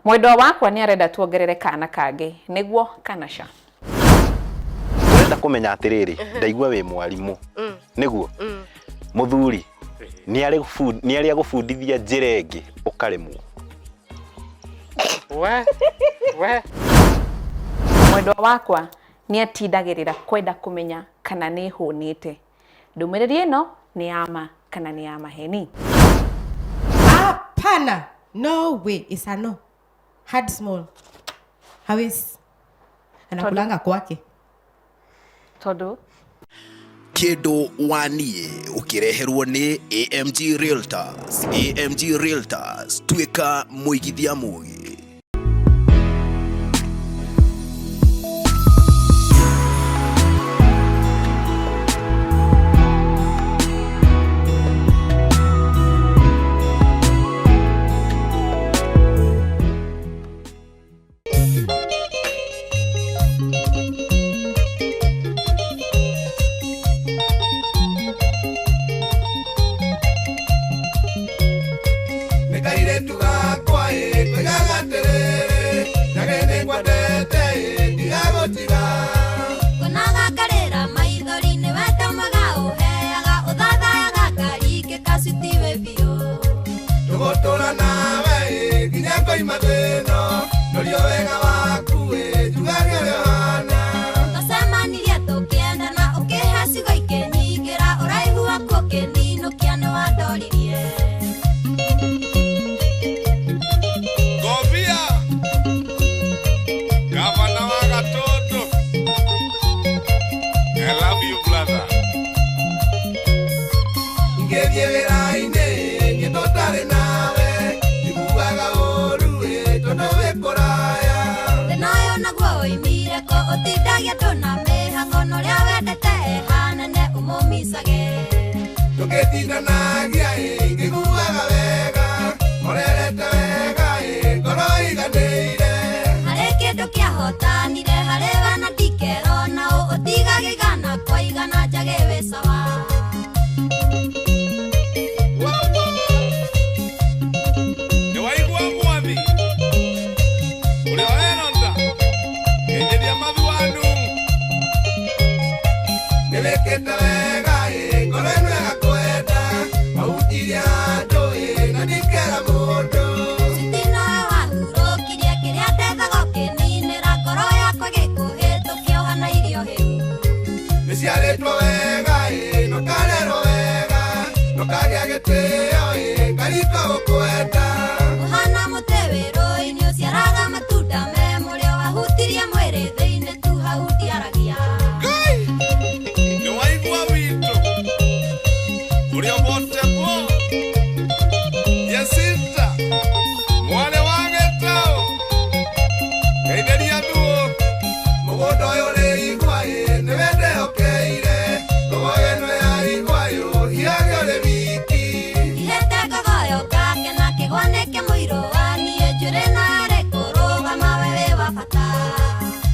Mwendwa wakwa nĩ arenda tuongerere kana kangĩ, nĩguo kana ca? Ũrenda kũmenya atĩrĩrĩ, ndaigua wĩ mwarimũ. Nĩguo? Mũthuri nĩ arĩ nĩ arĩ agũbundithia njĩra ĩngĩ ũkaremwo. We, we. Mwendwa wakwa nĩ atindagĩrĩra kwenda kũmenya kana nĩ hũnĩte. Ndũmĩrĩri ĩno nĩ ya ma kana nĩ ya maheni? Hapana. No way. It's a no. Hard small. Hawezi. Anakulanga kwake. Tondũ Kĩndũ wa niĩ ũkĩreherwo nĩ AMG Realtors. AMG Realtors, tuĩka mũigithia mũgĩ. Nĩ kairĩtu gakwa ĩ koigaga atĩrĩrĩ njage nĩ ngwendete ĩ ndigagũtiga. Nguonaga ngarĩra maithori nĩ wendo mwega ũheaga ũthathayaga ngaringĩka switi wĩ biũ. Tũgũtũra nawe ĩ nginya ngoima thĩno norio wega waku ĩ njugage ũrĩa ũhana. Twacemanirie tũkĩendana ũkĩhe ciugo ikĩnyingĩra ũraihu waku ũkĩninũkia nĩ wandoririe. Ngobia gavana wa Gatũndũ I love you brother. Ingĩthiĩ wĩra-inĩ niĩ tũtarĩ nawe njiguaga ũru ĩ tondũ wĩ kũraya. Thĩna ũyũ naguo woimire kũ ũtindagia andũ na mĩhang'o na ũrĩa wendete e hanene ũmũmicage. Tũgĩtindanagia ĩ ngĩiguaga wega horerete wega ĩ ngoro iganĩire. Harĩ kĩndũ kĩahotanire harĩ we na ndikero na ũ ũtigagia igana kwa igana njage wĩ sawa. Nĩ waigua mwathi ũrĩa weronda kĩnjĩria mathuanu nĩ wĩkĩte wega ĩ ngoro ĩno ĩgakwenda wahutirie handũ ĩ na ndikera mũndũ. Switi nowe wahurũkirie kĩrĩa ndethaga ũkĩninĩra ngoro yakwa ĩgĩkũhĩtũkia ũhana irio hĩu. Nĩciarĩtwo wega ĩ nũkarerwo wega nũkagĩa gĩtĩo ĩ ngarika gũkwenda. Ũhana mũtĩ wĩ rũĩ-inĩ ũciaraga matunda me mũrĩo wahutirie mwĩrĩ thĩinĩ tu hau ndiaragia. Nĩ waigua witũ ũrĩa ũbotebwo Jacinta mwarĩ wa gĩtaũ geithĩria thuũ mũgũnda ũyũ ũrĩ igwa ĩ nĩwe ndehokeire ngogoyo ĩno ya igwa yũhiage ũrĩ wiki. Ihĩte ngogoyo ngakena kĩgwa nĩkĩ mũirũ wa niĩ njuĩrĩ na yarĩ kũrũgama we wĩ wa bata.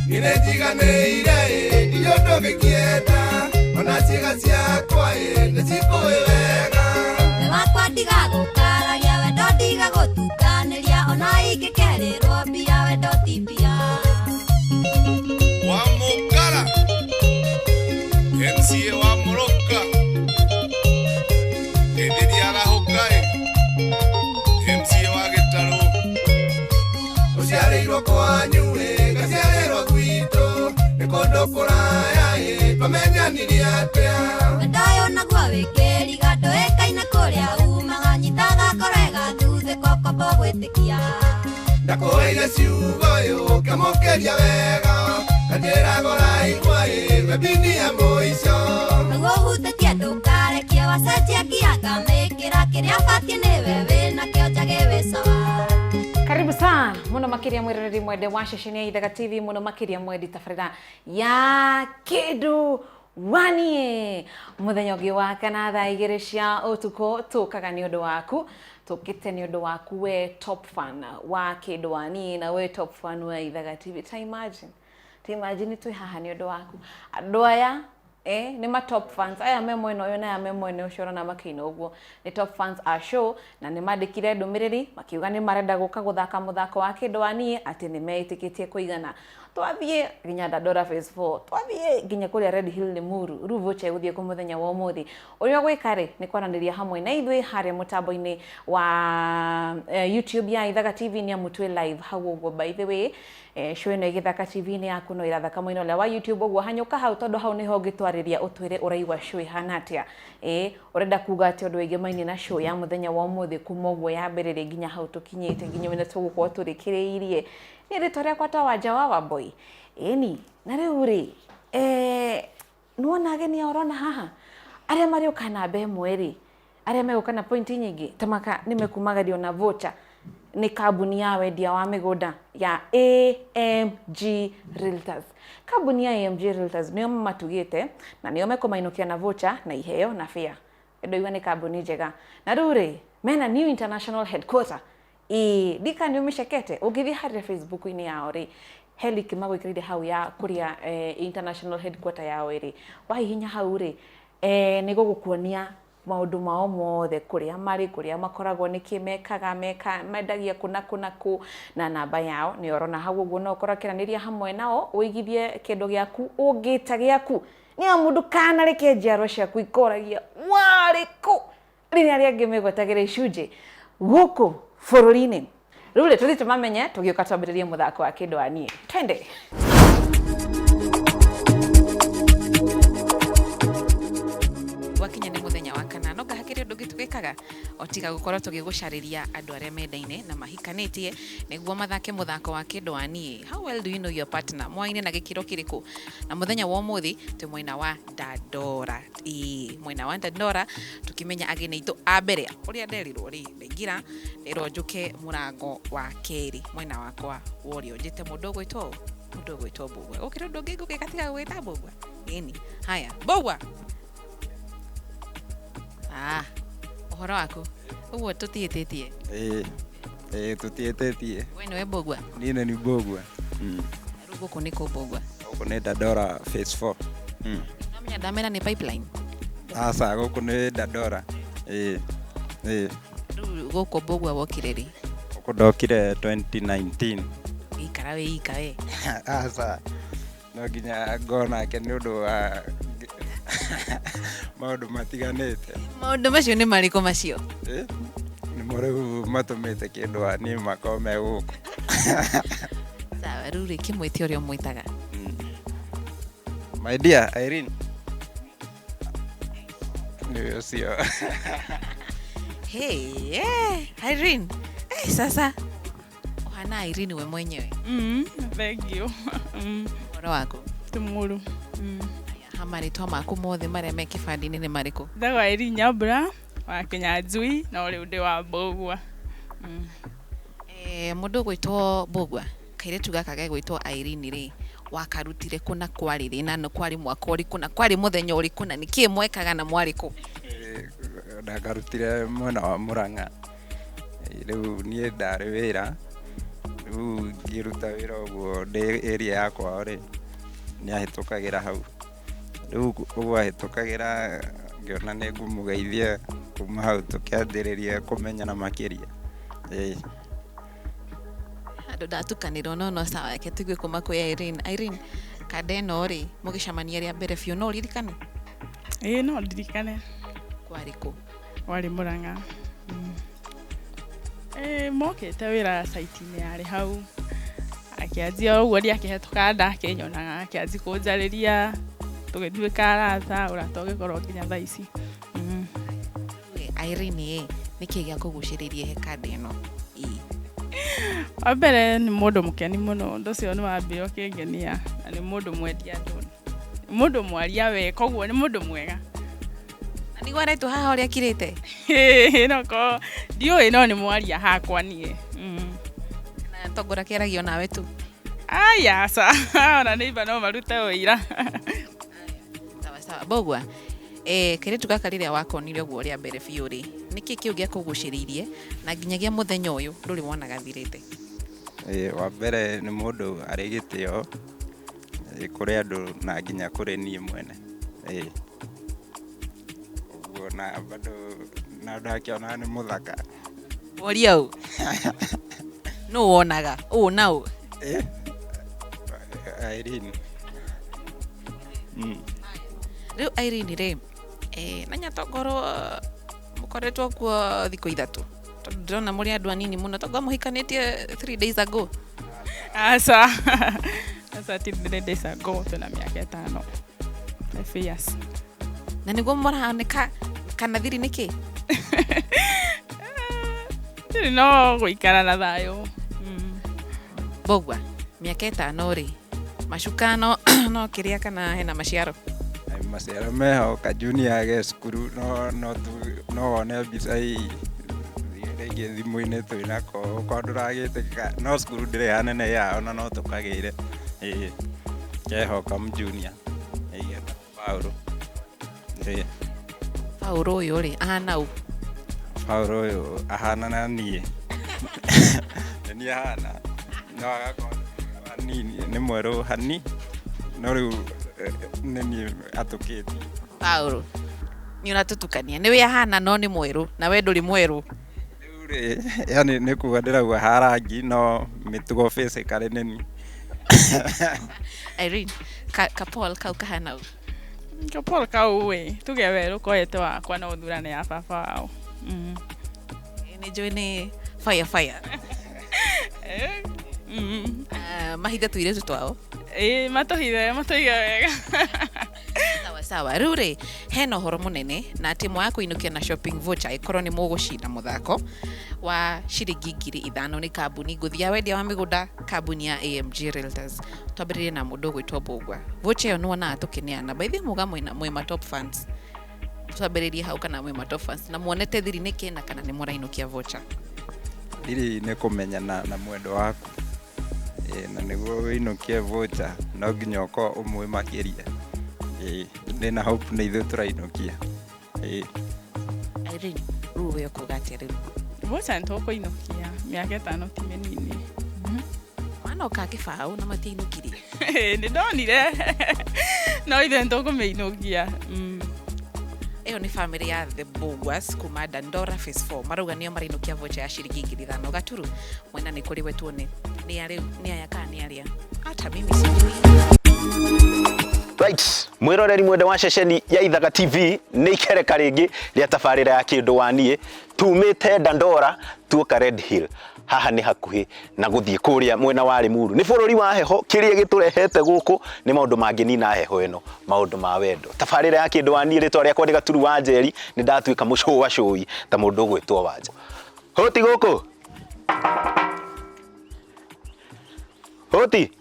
Niĩ nĩnjiganĩire ĩ ndirĩ ũndũ ũngĩngĩenda ona ciĩga ciakwa ĩ nĩcikũĩ wega. We wakwa ndigagũkararia wendo ndigagũtukanĩria ona ingĩkerĩrwo mbia wendo ti mbia. Wa Mũkara MCA wa Mũrũka geithĩria arahũka ĩ MCA wa Gĩtarũ. Ũciarĩirwo kwanyu ĩ ngaciarĩrwo gwitũ nĩ kũndũ kũraya ĩ twamenyanirie atĩa. Wendo ũyũ naguo wĩ kĩriga ndũĩkaine kũrĩa umaga nyitaga ngoro ĩgathuthĩka ũkombo gwĩtĩkia. Ndakũheire ciugo ĩ ũkĩamũkĩria wega kanjĩra gũraigua ĩ webini ya mũico. Nĩguo ũhutĩtie ndũkarekie wacenjia ngia ngamĩkĩra kĩrĩa batiĩ nĩwe wĩnakĩo njage wĩ sawa. Karibu sana muno makiria mwiroreri mwende wa ceceni ya Ithaga TV muno makiria mwendi tabarĩra ya kĩndũ wanie muthenya ũngĩ wa kana thaa igĩrĩ cia ũtukũ tũkaga nĩ ũndũ waku tũkĩte nĩ ũndũ waku we top fan wa kĩndũ wanie na we top fan wa Ithaga TV. Ta imagine, ta imagine twĩ haha nĩ ũndũ waku andũ aya. Nĩ ma top fans aya me mwena ũyũ na aya me mwena ũcio ũrona makĩina ũguo nĩ top fans a show, na nĩ mandĩkire ndũmĩrĩri makiuga nĩ marenda gũka gũthaka mũthako wa kĩndũ wa niĩ, atĩ nĩ meĩtĩkĩtie kũigana. Twathiĩ nginya Dandora phase 4, twathiĩ nginya kũrĩa Red Hill Limuru. Rĩu voucher ĩgũthiĩ kũ mũthenya wa ũmũthĩ? Ũrĩa ũgwĩka rĩ, nĩ kwaranĩria hamwe na ithuĩ harĩa mũtambo-inĩ wa YouTube ya Ithaga TV, nĩ amu twĩ live hau ũguo. By the way, show ĩno ĩgĩthaka TV-inĩ yaku no ĩrathaka mwena ũrĩa wa YouTube ũguo. Hanyũka hau, tondũ hau nĩho ũngĩtwarĩria, ũtwĩre ũraigua show ĩhana atĩa, ũrenda kuga atĩa ũndũ wĩgĩmainie na show ya mũthenya wa ũmũthĩ, kuma ũguo yambĩrĩria nginya hau tũkinyĩte, nginya wĩna tũgũkorwo tũrĩkĩrĩirie. Niĩ rĩtwa rĩakwa ta Wanja wa Wamboi. Ĩni na rĩu rĩ, nĩwona ageni aya ũrona haha arĩa marĩũka namba ĩmwe rĩ, arĩa megũka na pointi nyingĩ ta maka nĩ mekumagario na voucher nĩ kambuni ya wendia wa mĩgũnda ya AMG Realtors. Kambuni ya AMG Realtors nĩo mamatugĩte na nĩo mekũmainũkia na voucher na iheo na fare. Ndoiga nĩ kambuni njega. Na rĩu rĩ, mena new international headquarter. Ĩĩ, ndika nĩ ũmĩcekete. Ũngĩthiĩ harĩa Facebook-inĩ yao rĩ, he link magwĩkĩrĩire hau ya kũrĩa international headquarter yao ĩrĩ. Wahihinya hau rĩ, nĩ gũgũkuonia maũndũ mao mothe, kũrĩa marĩ, kũrĩa makoragwo, nĩkĩ mekaga, meka mendagia kũ na kũ na kũ, na namba yao nĩ ũrona hau ũguo. No ũkorwo ũkĩaranĩria hamwe nao ũigithie kĩndũ gĩaku ũngĩta gĩaku, nĩ amu ndũkanareke njiarwa ciaku ikoragia warĩ kũ rĩrĩa arĩa angĩ megwetagĩra icunjĩ gũkũ bũrũri-inĩ. Rĩu rĩ, tũthiĩ tũmamenye, tũgĩũka twambĩrĩrie mũthako wa kĩndũ wa niĩ. Twende. Gwakinya nĩ mũthenya wa kana, no ngahakĩrĩ ũndũ ũngĩ tũgĩkaga o tiga gũkorwo tũgĩgũcarĩria andũ arĩa mendaine na mahikanĩtie nĩguo mathake mũthako wa kĩndũ wa niĩ. How well do you know your partner? Mwaine na gĩkĩro kĩrĩkũ? Na mũthenya wa ũmũthĩ twĩ mwena wa Dandora. Ĩĩ, mwena wa Dandora, tũkĩmenya ageni aitũ a mbere. Ũrĩa nderirwo rĩ, ndaingĩra nderwo njũke mũrango wa kerĩ mwena wakwa wa ũrĩo, njĩte mũndũ ũgwĩtwo Mbũgua. Gũkĩrĩ ũndũ ũngĩ ngũgĩka tiga gũgĩta Mbũgua? Ĩni haya, Mbũgua, ah, ũhoro waku? Ũguo tũtiĩtĩtie. Ĩĩ ĩĩ, tũtiĩtĩtie. We nĩwe Mbũgua? Niĩ nĩ ni Mbũgua. Rĩu gũkũ nĩ kũ, Mbũgua? Gũkũ nĩ Dandora phase 4. Namenya ndamera nĩ Pipeline. Aca, gũkũ nĩ Dandora. Ĩĩ ĩĩ. Rĩu gũkũ, Mbũgua, wokire rĩ? Gũkũ ndokire 2019. Gĩikara wĩ ika we? Aca, no nginya ngorwo nake nĩ ũndũ wa maũndũ matiganĩte. Maũndũ macio nĩ marĩkũ macio? Nĩmo rĩu matũmĩte kĩndũ wa niĩ makorwo me gũkũ. Sawa, rĩu rĩ, kĩmwĩte ũrĩa ũmwĩtaga. My dear Irene, nĩ ũcio. Hey, Irene. Hey, sasa ũhana Irene we mwenyewe. Thank you. Ũhoro waku? Tumuru. Aya, marĩtwa maku mothe marĩa me kĩbandĩ-inĩ nĩ marĩkũ? Ndagwa Irene Nyambura wa Kinyanjui, no rĩu ndĩ wa Mbũgua. Mũndũ ũgwĩtwo Mbũgua, kairĩtu gaka gegwĩtwo Irene rĩ, wakarutire kũ na kwarĩ rĩ, na nĩ kwarĩ mwaka ũrĩkũ, na kwarĩ mũthenya ũrĩkũ, na nĩkĩĩ mwekaga, na mwarĩ kũ? Ndakarutire mwena wa Murang'a. Rĩu niĩ ndarĩ wĩra, rĩu ngĩruta wĩra ũguo ndĩ area ya kwao rĩ, nĩ ahĩtũkagĩra hau. Rĩu ũguo ahĩtũkagĩra, ngĩona nĩ ngũmũgeithia. Kuma hau tũkĩambĩrĩria kũmenyana makĩria. Ĩĩ. Andũ ndatukanĩrwo, no sawa, reke tũigue kuma kwĩ Irene. Irene, kanda ĩno rĩ, mũgĩcemania rĩa mbere biũ, no ũririkane? Ĩĩ, no ndirikane. Kwarĩ kũ? Warĩ Murang'a. Mokĩte wĩra site-inĩ yarĩ hau. Akĩanjia ũguo ndiakĩhetũka, ndakĩnyonaga, akĩanjia kũnjarĩria, tũgĩtuĩka arata, ũrata ũgĩkorwo nginya thaa ici. We, Irene ĩ, nĩkĩ gĩakũgucĩrĩirie he kanda ĩno? Ĩĩ. Wa mbere nĩ mũndũ mũkeni mũno, ũndũ ũcio nĩ wambire ũkĩngenia, na nĩ mũndũ mwendi andũ, nĩ mũndũ mwaria we, koguo nĩ mũndũ mwega. Na nĩguo aretwo haha ũrĩa akirĩte? No korwo ndiũĩ, no nĩ mwaria hakwa niĩ. Na tongora kĩaragio nawe tu? Aya, aca, ona neighbor no marute ũira. Sawa sawa. Mbũgua, kairĩtu gaka rĩrĩa wakonire ũguo rĩa mbere biũ rĩ, nĩkĩ kĩu gĩakũgucĩrĩirie na nginyagia mũthenya ũyũ ndũrĩ wona gathirĩte? Wa mbere nĩ mũndũ arĩ gĩtĩo, kũrĩ andũ na nginya kũrĩ niĩ mwene. Ĩĩ. Ũguo na bado na ndakĩona nĩ mũthaka. Woria ũ? Nũ wonaga? Ũ na ũ? Eh, Irene. Rĩu Irene rĩ, eh, na nyatongorwo mũkoretwo kuo thikũ 3, tondũ ndĩrona mũrĩ andũ anini mũno, tongorwo mũhikanĩtie 3 days ago. Aca. Aca ti 3 days ago, twĩna mĩaka 5. 5 years. Na nĩguo mũraoneka kana thiri nĩkĩ? Thiri no gũikara na thayũ. Mbũgua, mĩaka 5 rĩ, macuka no kĩrĩa kana hena maciaro? Ai, maciaro meho, ka junior ge cukuru, no wone mbica rĩngĩ thimũ-inĩ twĩnako, okorwo ndũragĩtĩka, no cukuru ndĩrĩ hanene yao na no tũkagĩre. Ĩĩ, keho kam junior. Ĩĩ, getagwo Paulo. Ĩĩ. Paulo ũyũ rĩ, ahana ũ? Paulo ũyũ ahana na niĩ. Nĩ niĩ ahana. No agakorwo hanini, nĩ mwerũ hani, no rĩu nĩ niĩ atũkĩtie. Paulo, nĩ ũratũtukania. Nĩ we ahana no nĩ mwerũ, na we ndũrĩ mwerũ. Rĩu rĩ, yani nĩ kuga ndĩrauga harangi, no mĩtugo physically nĩ niĩ. Irene, ka Paul kau kahana ũ? Ka Paul kau ĩ, tuge werũ koete wakwa no ũthurane ya baba wao. Nĩ njũĩ nĩ fire fire. Mahithe tũirĩtu twao? Ĩĩ, matũhithe, matũige wega. Sawa sawa. Rĩu rĩ, hena ũhoro mũnene na atĩ mwaga kũinũkia na shopping voucher ĩkorwo nĩ mũgũcinda mũthako wa ciringi 5,000 nĩ kambuni ngũthi ya wendia wa mĩgũnda, kambuni ya AMG Realtors. Twambĩrĩrie na mũndũ ũgwĩtwo Mbũgua. Voucher ĩyo nĩwonaga tũkĩneana. By the way, muga mwĩ ma top fans. Twambĩrĩrie hau kana mwĩ ma top fans. Na muonete thiri nĩkĩ na kana nĩ mũrainũkia voucher? Thiri nĩ kũmenyana na mwendwa waku. Na nĩguo wĩinũkie voucher no nginya ũkorwo ũmũĩ makĩria. Ndĩna hope nĩ ithuĩ tũrainũkia. Irene, rĩu we ũkuga atĩa rĩu? Voucher nĩ tũkũinũkia, mĩaka 5 ti mĩnini. Mwana ũka kĩbaũ na matiainũkirie. Nĩ ndonire. No ithuĩ nĩ tũkũmĩinũkia. Ĩyo nĩ family ya The Mbũguas kuma Dandora Phase 4. Marauga nĩo marainũkia voucher ya ciringi 5,000. Gaturu, mwena nĩ kũrĩ we tuone. Nĩ arĩ, nĩ aya kana nĩ arĩa? Hata mimi sijui. Right, mwiroreri mwende wa ceceni ya Ithaga TV nĩ ikereka rĩngĩ rĩa tabarĩra ya kĩndũ wa niĩ. Tumĩte Dandora tuoka Red Hill. Haha nĩ hakuhĩ na gũthiĩ kũrĩa mwena wa Limuru. Nĩ bũrũri wa heho, kĩrĩa gĩtũrehete gũkũ nĩ maũndũ mangĩnina heho ĩno, maũndũ ma wendo. Tabarĩra ya kĩndũ wa niĩ, rĩtwa rĩakwa nĩ Gaturu wa Njeri, nĩ ndatuĩka mũcũa cũi ta mũndũ ũgwĩtwo Wanja. Hoti gũkũ? Hoti?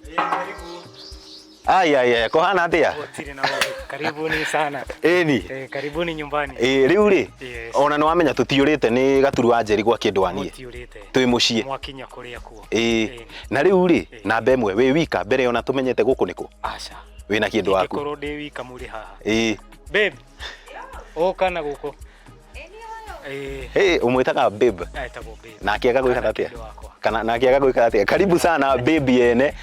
Ai, ai, ai, kuhana atia? Gũtirĩ na ũru. Karibuni sana. Ĩni. Karibuni nyumbani. Ĩ, rĩu rĩ, Yes. ona nĩ wamenya tũtiũrĩte nĩ Gaturu wa Njeri gwa kĩndũ wa niĩ. Mũtiũrĩte. Twĩ mũciĩ. Mwakinya kũrĩa kuo. Ĩ, Ĩni. na rĩu rĩ, Ĩ. namba ĩmwe, wĩ wika mbere ona tũmenyete gũkũ nĩkũ? Aca. Wĩna kĩndũ waku? Ingĩkorwo ndĩ wika mũrĩ haha. Ĩ. Babe. Ũka na gũkũ. Ĩ. Hey, ũmwĩtaga babe? Etagwo babe. Nake agagwĩka Kana atĩa? kĩndũ wakwa. Kana nake agagwĩka atĩa? Karibu sana babe yene.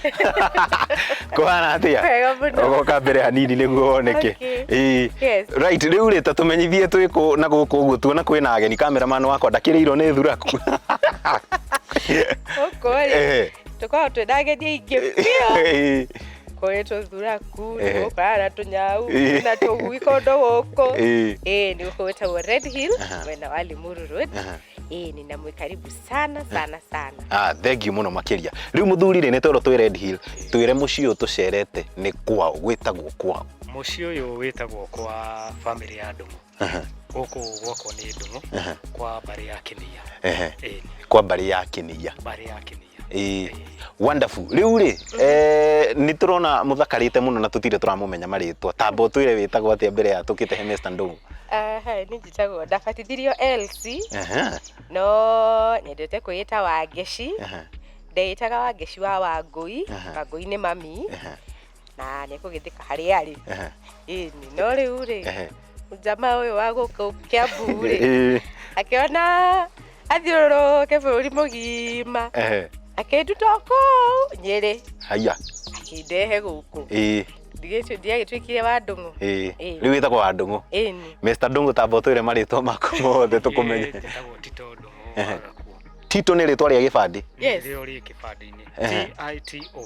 Kũhana atĩa? Wega mũno. Ũgoka mbere hanini nĩguo woneke. Okay. Ĩ. Yes. Right, rĩu rĩ, ta tũmenyithie twĩ kũ na gũkũ ũguo tuona kwĩna ageni. Cameraman wakwa ndakĩrĩirwo nĩ thuraku. Gũkũ rĩ, tũkoragwo twĩna ageni aingĩ biũ. Kũrĩ tũthuraku, nĩgũkoragwo na tũnyau, na tũgui kũndũ gũkũ. Ĩ, nĩ gũkũ gwĩtagwo Red Hill, mwena wa Limuru Road. Ĩ, nĩ na mwĩ karibu sana sana sana. Ah, thank you mũno makĩria. Rĩu mũthuri rĩ, nĩ twerwo twĩ Red Hill, twĩre mũciĩ ũyũ tũcerete nĩ kwao, gwĩtagwo kwao. Mũciĩ ũyũ wĩtagwo kwa family ya Ndung'u. Gũkũ gwakwa nĩ Ndung'u, kwa mbarĩ ya Kĩnia. Ĩni. Kwa mbarĩ ya Kĩnia. Mbarĩ ya Kĩnia. Ĩĩ. Wonderful. Rĩu rĩ, nĩ tũrona mũthakarĩte mũno na tũtirĩ tũramũmenya marĩtwa. Tamba ũtwĩre wĩtagwo atĩa mbere ya tũkĩte he Mister Ndung'u. Nĩ njĩtagwo, ndabatithirio Elsie. No nyendete kwĩĩta Wangeci. Ndeĩtaga Wangeci wa Wangũi. Wangũi nĩ mami. Na nĩ ekũgĩthĩka harĩa arĩ. Ĩni, no rĩu rĩ, jamaa ũyũ wa gũkũ Kiambu rĩ, akĩona athiũrũrũke bũrũri mũgima. Akĩnduta o kũu Nyĩrĩ. Haiya. Akĩndehe gũkũ. Ndiagĩtuĩkire wa Ndũng'ũ. Ĩĩ. Ĩĩ. Rĩu wĩtagwo wa Ndũng'ũ. Ĩni. Mr Ndũng'ũ, tamba ũtwĩre marĩtwa maku mothe tũkũmenye. Njĩtagwo Tito Ndũng'ũ wa Gakuo. Tito nĩ rĩtwa rĩa gĩbandĩ? Yes. Nĩrĩo rĩ kĩbandĩ-inĩ. Tito.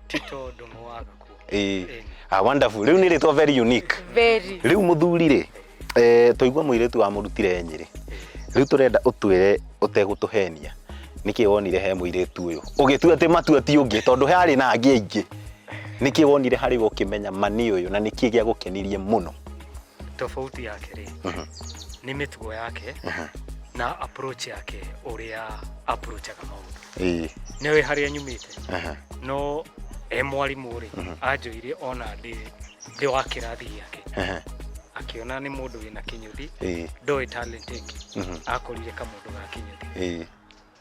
Tito Ndũng'ũ wa Gakuo. Ĩĩ. Ĩni. Ah, wonderful. Rĩu nĩ rĩtwa very unique. Very. Rĩu mũthuri rĩ, twaigua mũirĩtu wamũrutire Nyĩrĩ. Rĩu tũrenda ũtwĩre ũtegũtũhenia nĩkĩ wonire he mũirĩtu ũyũ ũgĩtua atĩ matua ti ũngĩ, tondũ harĩ na angĩ aingĩ. Nĩkĩ wonire harĩ we ũkĩmenya ma nĩ ũyũ, na nĩkĩ gĩagũkenirie mũno? Tofauti yake rĩ, nĩ mĩtugo yake na approach yake, ũrĩa approachaga maũndũ. Nĩoĩ harĩa nyumĩte. No e mwarimũ rĩ, anjoire ona ndĩ wa kĩrathi gĩake. Akĩona nĩ mũndũ wĩna kĩnyũthi, ndoĩ talent ĩngĩ. Akorire kamũndũ ga kĩnyũthi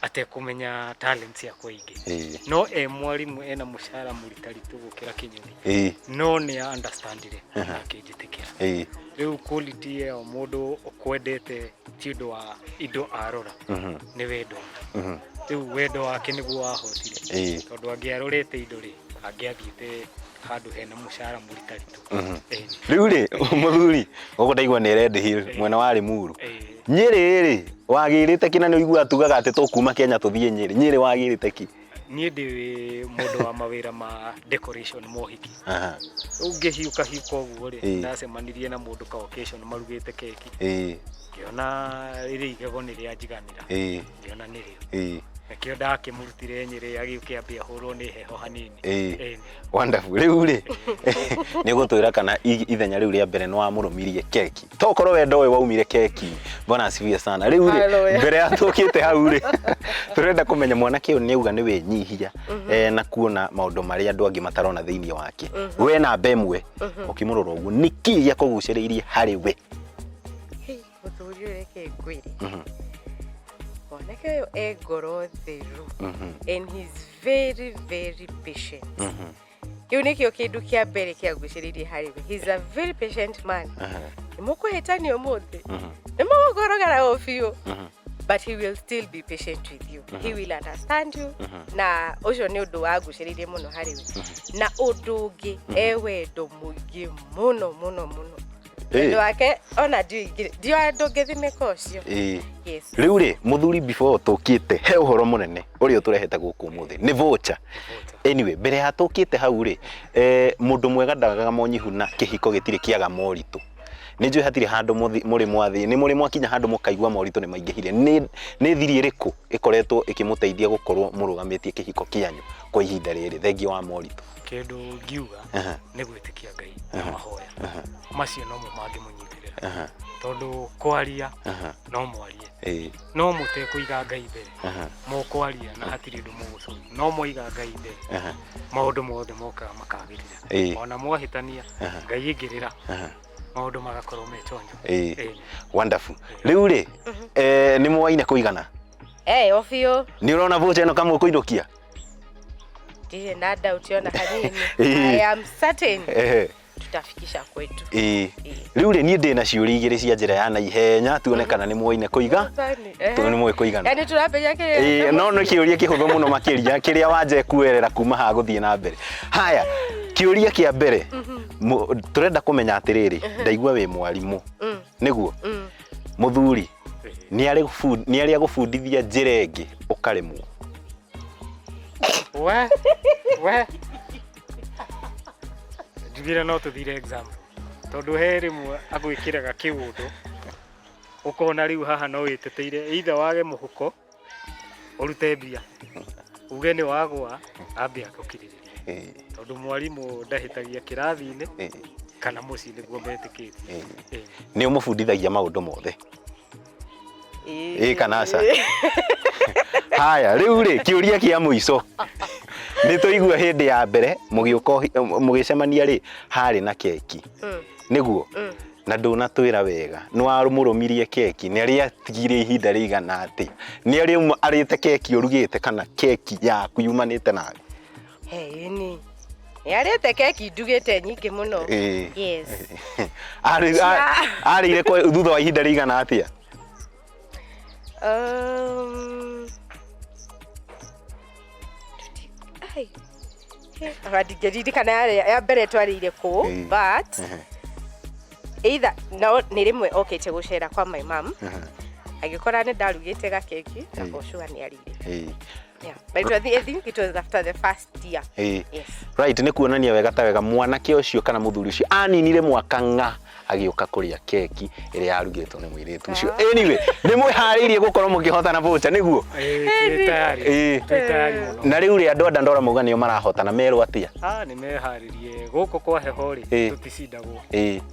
atekũmenya talent ciakwa ingĩ. No e mwarimũ ena mũcara mũritaritũ gũkĩra kĩnyũthi. No nĩ understandire na akĩnjĩtĩkĩra. Rĩu quality ĩyo mũndũ ũkwendete ti ũndũ wa indo arora, nĩ wendo. Rĩu wendo wake nĩguo wahotire. Tondũ angĩarorete indo rĩ, angĩathiĩte handũ hena mũcara mũritaritũ. Ĩni. Rĩu rĩ, mũthuri, gũkũ ndaigua nĩ Red Hill mwena wa Limuru. Nyĩrĩ rĩ, wagĩrĩte kĩ? Na nĩ ũiguaga tugaga atĩ tũkuma Kenya tũthiĩ Nyĩrĩ. Nyĩrĩ wagĩrĩte kĩ? Niĩ ndĩ mũndũ wa mawĩra ma decoration mohiki. Rĩu ngĩhiũka hiũka ũguo rĩ, ndacemanirie na mũndũ ka occasion marugĩte keki. Ngĩona rĩrĩ igego nĩ rĩanjiganĩra. Ngĩona nĩrĩo. Nakĩo ndakĩmũrutire Nyĩrĩ, agĩũke ambe ahũrwo nĩ heho hanini. Ĩni. Wonderful. Rĩu rĩ, nĩ ũgũtwĩra kana ithenya rĩu rĩa mbere nĩ wamũrũmirie keki? Tokorwo wendo ũyũ waumire keki. Bwana asifiwe sana. Rĩu rĩ, Hallelujah. mbere ya tũkĩte hau rĩ, tũrenda kũmenya mwanake ũyũ nĩ auga nĩ wĩnyihia, na kuona maũndũ marĩa andũ angĩ matarona thĩinĩ wake. We namba ĩmwe, ũkĩmũrora ũguo, nĩkĩ gĩakũgucĩrĩirie harĩ we? Hey, mũthuri ũyũ, reke ngwĩre, mwanake ũyũ e ngoro theru and he's very very patient. Kĩu nĩkĩo kĩndũ kĩa mbere kĩangucĩrĩirie harĩ we. He's a very patient man. Nĩ mũkũhĩtania ũmũthĩ, nĩ mũgũkorogana o biũ, but he will still be patient with you. He will understand you, na ũcio nĩ ũndũ wangucĩrĩirie mũno harĩ we. Na ũndũ ũngĩ, e wendo mũingĩ mũno mũno mũno. Wendo wake ona ndiũ ndũngĩthimĩka ũcio. Yes. Rĩu rĩ, mũthuri, before tũkĩte he ũhoro mũnene ũrĩa ũtũrehete gũkũ ũmũthĩ nĩ voucher. Anyway, mbere ya tũkĩte hau rĩ, mũndũ mwega ndagaga monyihu na kĩhiko gĩtirĩ kĩaga moritũ. Nĩ njũĩ hatirĩ handũ mũrĩ mwathĩ nĩ mũrĩ mwakinya handũ mũkaigua moritũ nĩ maingĩhire. Nĩ thiri ĩrĩkũ ĩkoretwo ĩkĩmũteithia gũkorwo mũrũgamĩtie kĩhiko kĩanyu kwa ihinda rĩrĩ thengia wa moritũ? Kĩndũ ngiuga nĩ gwĩtĩkia Ngai na mahoya. Macio nomo mangĩmũnyitĩrĩra, tondũ kwaria no mwarie, no mũtekũiga Ngai mbere, mũkwaria na hatirĩ ũndũ mũgũcokia. No mwaiga Ngai mbere, maũndũ mothe mokaga makagĩrĩra. Ona mwahĩtania, Ngai ingĩrĩra, maũndũ magakorwo me chonjo. Ĩĩ. Wonderful. Rĩu rĩ, nĩ mwaine kũigana? Eh, o biũ. Nĩ ũrona voucher ĩno kamwe kũinũkia? Ndirĩ na doubt ona hanini. I am certain tutafikisha kwetu. Rĩu rĩ, niĩ ndĩna ciũria igĩrĩ cia njĩra ya naihenya, tuone kana nĩ mwoine kũiga. Nĩ mũĩ kũigana. Yani tũrambĩrĩria Ĩĩ, kĩrĩa? No nĩ kĩũria kĩhũthũ mũno makĩria kĩrĩa wanja kuerera kuma haha gũthiĩ na mbere. Haya, kĩũria kĩa mbere, tũrenda kũmenya atĩrĩrĩ, ndaigua wĩ mwarimũ, nĩguo? Mũthuri nĩ arĩ agũbundithia njĩra ĩngĩ ũkaremwo? We we njugire no tũthire exam, tondũ he rĩmwe agwĩkĩraga kĩũndũ ũkona rĩu haha no wĩteteire, either wage mũhuko ũrute mbia uge nĩ wagwa, ambe agũkirĩrĩria, tondũ mwarimũ ndahĩtagia kĩrathi-inĩ kana mũciĩ nĩguo metĩkĩtie. Nĩ ũmũbundithagia maũndũ mothe, ĩ kana aca? Haya, rĩu rĩ, kĩũria kĩa mũico, nĩ tũigua hĩndĩ ya mbere mũgĩũka mũgĩcemania rĩ, harĩ na keki, nĩguo? Na ndũnatwĩra wega nĩ wamũrũmirie keki, nĩ arĩatigire ihinda rĩigana atĩa? Nĩ arĩ arĩte keki ũrugĩte kana keki yaku yumanĩte nawe? Ĩni, nĩ arĩte keki ndugĩte nyingĩ mũno. Yes. Arĩire thutha wa ihinda rĩigana atĩa? Ai. Ona ndingĩririkana ya mbere twarĩire kũ, but either no nĩ rĩmwe okĩte gũcera kwa my mom, agĩkora nĩ ndarugĩte gakeki na for sure nĩ arĩire. Yeah. But I think it was after the first year. Yes. Right, nĩ kuonania wega ta wega mwanake ũcio kana mũthuri ũcio aninire mwaka ng'a agĩũka kũrĩa keki ĩrĩa yarugĩtwo nĩ mũirĩtu ũcio. Anyway, nĩ mwĩharĩirie gũkorwo mũkĩhotana voucher nĩguo? Twĩ tayari. Twĩ tayari mũno. Na rĩu rĩ andũ a Dandora mauga nĩo marahotana merwo atĩa? Nĩ meharĩrie gũkũ kwa heho rĩ, tũticindagwo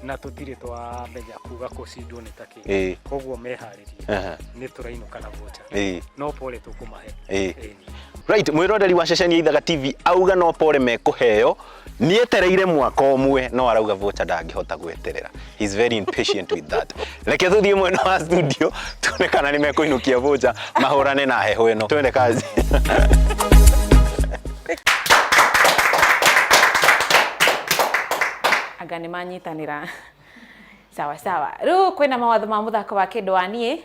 na tũtirĩ twamenya kuga kũcindwo nĩ ta kĩ. Koguo meharĩrie nĩ tũrainũka na voucher. No pole tũkũmahe. Right, mwĩroreri wa ceceni ya Ithaga TV auga no pole mekũheo nietereire mwaka ũmwe no arauga voucher ndangĩhota gweterera. He's very impatient with that. Reke tũthiĩ mwena wa studio tuone kana nĩ mekũinũkia voucher mahũrane na heho ĩno. Twende kazi. Anga nĩ manyitanĩra. Sawa sawa. Rĩu kwĩna mawatho ma mũthako wa kĩndũ wa niĩ.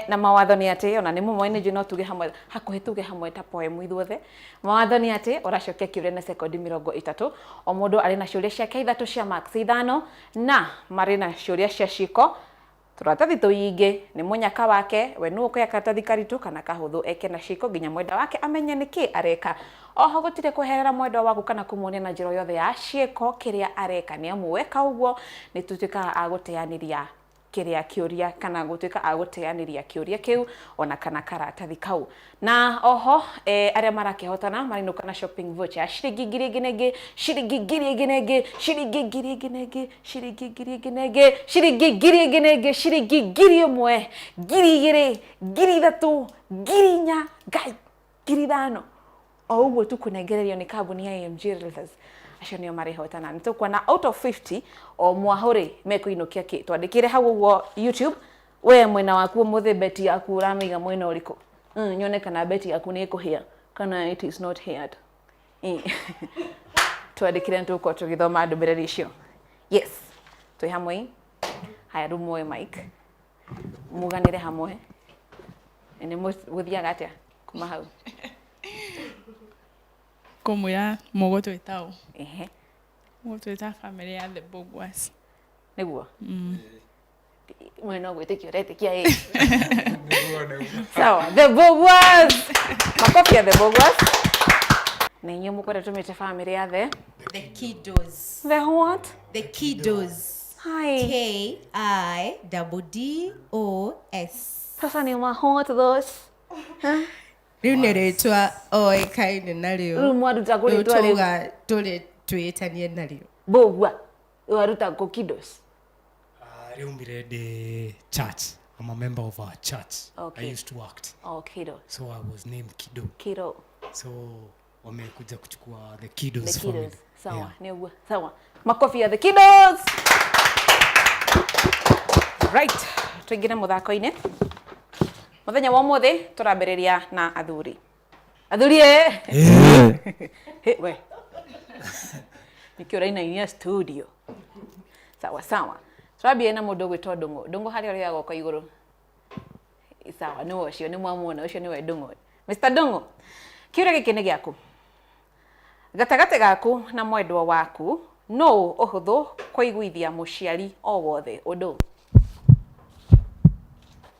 Na mawatho nĩ atĩ ona nĩ mũmoĩ nĩ njũĩ no tuge hamwe hakuhĩ tuge hamwe ta poem ithuothe. Mawatho nĩ atĩ ũracokia kĩũria na sekondi 30. O mũndũ arĩ na ciũria ciake 3 cia marks 5 na marĩ na ciũria cia ciĩko. Tũratathi tũingĩ nĩ mũnyaka wake we nũ ũkoya karatathi karitũ kana kahũthũ eke na ciĩko nginya mwenda wake amenye nĩkĩ areka. Oho gũtirĩ kweherera mwendwa waku kana kũmuonia na njĩra yothe ya ciĩko kĩrĩa areka nĩ amu weka ũguo nĩ tũtuĩkaga a gũteanĩria kĩrĩa kĩũria kana gũtuĩka a gũteanĩria kĩũria kĩu ona kana karatathi kau. Na oho arĩa marakĩhotana marinũka na shopping voucher ya ciringi ngiri ĩngĩ na ĩngĩ, ciringi ngiri ĩngĩ na ĩngĩ, ciringi ngiri ĩngĩ na ĩngĩ, ciringi ngiri ĩngĩ na ĩngĩ, ciringi ngiri ĩngĩ na ĩngĩ, ciringi 1000, 2000, 3000, 4000, ngai 5000. O ũguo tũkũnengererio nĩ kambuni ya AMG Realtors. Acio nĩo marĩhotana. Nĩ tũkuona out of 50 o mwahũ rĩ mekũinũkia kĩ. Twandĩkĩre hau ũguo YouTube we mwena waku ũmũthĩ beti yaku ũramĩiga mwena ũrĩkũ. Nyone kana beti yaku nĩ ĩkũhĩa kana it is not haired. Twandĩkĩre nĩ tũgũkorwo tũgĩthoma ndũmĩrĩri icio. Yes, twĩ hamwe. Haya rĩu muoe mic muganĩre hamwe. Nĩ gũthiaga atĩa kuma hau? Kũmwĩra mũgũtwĩta ũ? Mũgũtwĩta family ya the Bogwas. Nĩguo? Mwena ũgwĩtĩkia ũretĩkia ĩ. Sawa, the Bogwas. Makofi ya the Bogwas. Na inyuĩ mũkwenda tũmĩte family ya the? The Kiddos. The what? The Kiddos. Hi. K-I-D-D-O-S. Sasa ni ma hot those. Rĩu nĩ rĩtwa oĩkaine narĩo. Rĩu mwaruta kũ rĩtwa rĩu? Tũga tũrĩ twĩtanie narĩo. Bogwa. Waruta kũ Kiddos? Riumire ndĩ church. I'm a member of a church. Okay. I used to act. Oh, Kido. So I was named Kido. Kido. So wamekuja kuchukua the Kiddos The family. Kiddos. Sawa, ni uguo. Sawa. Makofi ya the Kiddos. Right. Tuingire muthako-inĩ. Muthenya wa ũmũthĩ tũrambĩrĩria na athuri. Athuri ĩ! Hĩ, we. Nĩkĩo ũrainainia studio. Sawa sawa. Tũrambia na mũndũ ũgwĩtwo Ndũng'ũ. Ndũng'ũ harĩa ũrĩoya guoko igũrũ. Sawa, nĩwe ũcio, nĩ mwamuona, ũcio nĩwe Ndũng'ũ. Mr. Ndũng'ũ, kĩũria gĩkĩ nĩ gĩaku. Gatagatĩ gaku na mwendwa waku, nũ ũhũthũ kũiguithia mũciari o wothe ũndũ?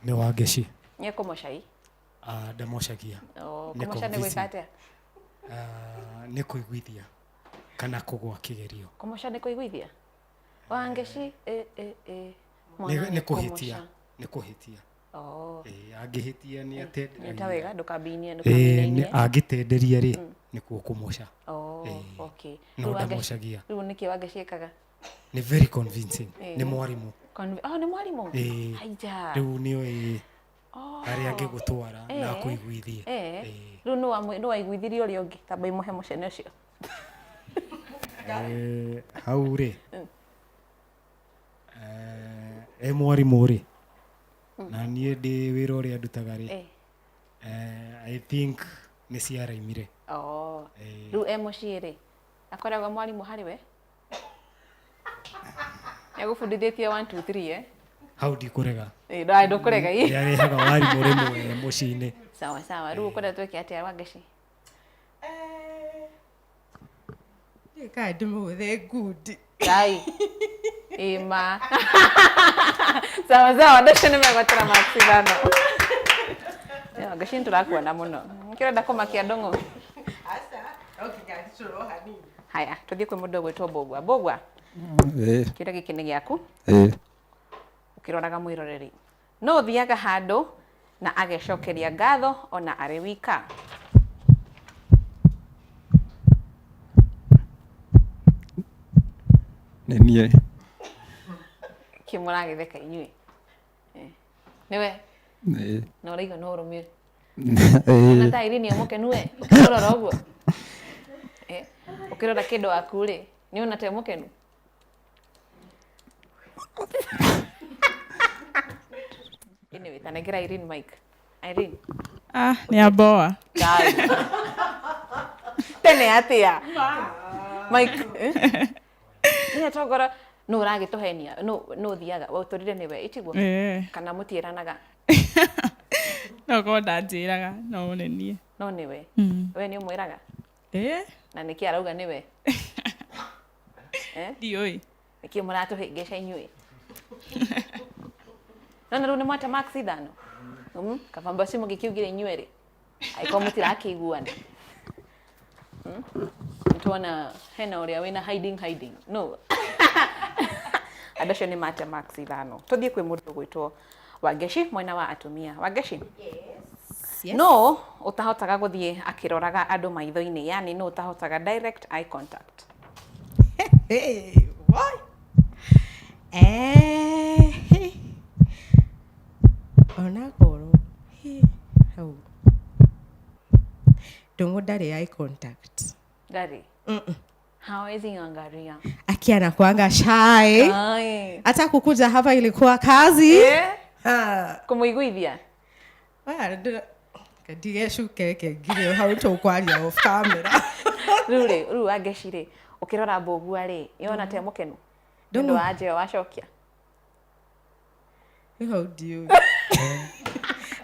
Nĩ Wangeci. Nĩ ekũmũcai? Ndamocagia. Nĩ kũmoca nĩ gwĩka atĩa? Nĩ kũiguithia kana kũgũa kĩgerio. Kũmoca nĩ kũiguithia? Wangeci, Nĩ kũhĩtia. Nĩ kũhĩtia. Angĩhĩtia nĩ atenderia. Nĩ ta wega, ndũkambiinie, ndũkambiinie. Angĩtenderia rĩ, nĩkuo kũmoca. Okay. No ndamocagia. Rĩu nĩkĩ Wangeci ĩkaga? Nĩ very convincing. Nĩ mwarimũ. Nĩ mwarimũ? Haija. Rĩu nĩoĩ harĩa angĩgũtwara na akũiguithie. Rĩu nĩ waiguithirie ũrĩa ũngĩ, tamba imũhe mũcene ũcio. Hau rĩ, e mwarimũ rĩ, na niĩ ndĩ wĩra ũrĩa ndutaga rĩ, I think nĩ ciaraimire. Rĩu e mũciĩ rĩ, akoragwo mwarimũ harĩ we? Nĩagũbundithĩtie 1 2 3 eh? Hau ndikũrega. Ndũkũrega ĩ. Nĩarehaga warimũ rĩmwe mũciĩ-inĩ. Sawa sawa. Rĩu ũkwenda twĩke atĩa Wangeci? Kana ndĩmũgũthe ngundi. Ngai. Ima. Sawa sawa, andũ acio nĩ megwatĩra marks ithano. Yo, Ngeci nĩ tũrakuona mũno. Kĩrenda kũmakia ndũng'ũ. Aca, no nginya njicũrwo hanini. Haya, tũthiĩ kwĩ mũndũ ũgwĩtwo Mbũgua. Mbũgua, kĩũria gĩkĩ nĩ gĩaku. Ũkĩroraga mwĩroreri. No ũthiaga handũ na agecokeria ngatho ona arĩ wika? Nĩ niĩ. Kĩ mũragĩtheka inyuĩ? Eh, Nĩwe? Ĩĩ. Na ũraigua no ũrũmie. Ona ta Irene e mũkenu we, ũkĩmũrora ũguo. Eh, ũkĩrora kĩndũ waku rĩ, nĩ ũna ta e mũkenu? Anyway, tanengera Irene mic. Irene. Ah, nĩ amboa. Ngai. Tene atia? Mike. Eh? Nĩ tongora nũ ũragĩtũhenia nũ nũ ũthiaga waũtũrire nĩwe ĩtiguo Eh. kana mũtiĩranaga No korwo ndanjĩraga no nĩ niĩ. no nĩwe we nĩ ũmwĩraga Eh? na nĩkĩ arauga nĩwe eh? Ndiũĩ. Nĩkĩ mũratũhĩngĩca inyuĩ no na rĩu nĩ mwate marks ithano. Kaba mbaci mũngĩkiugire inyuĩ rĩ angĩkorwo mũtirakĩiguana. Nĩtuona hena ũrĩa wĩna hiding hiding no andũ acio nĩ mate marks ithano. Tũthiĩ kwĩ mũndũ ũgwĩtwo Wangeci mwena wa atumia. Wangeci, Yes. no ũtahotaga gũthiĩ akĩroraga andũ maitho-inĩ, yani no ũtahotaga direct eye contact? Hey, why? Eh, hey. Onakorwo hey, hau Ndũng'ũ ndarĩ eye contact. Ndarĩ hawezi angalia. Aki anakuanga shy. Ai. Hata kukuja hapa ilikuwa kazi. Eh? Ah. Kũmũiguithia Aya, ndige cuke kengire hau tũkwaria off camera. Rĩu rĩ, rĩu Wangeci rĩ, ũkĩrora Mbũgua rĩ, yona te mũkenu nĩ ũndũ wa anja ĩyo wacokia? Rĩu hau ndiũĩ.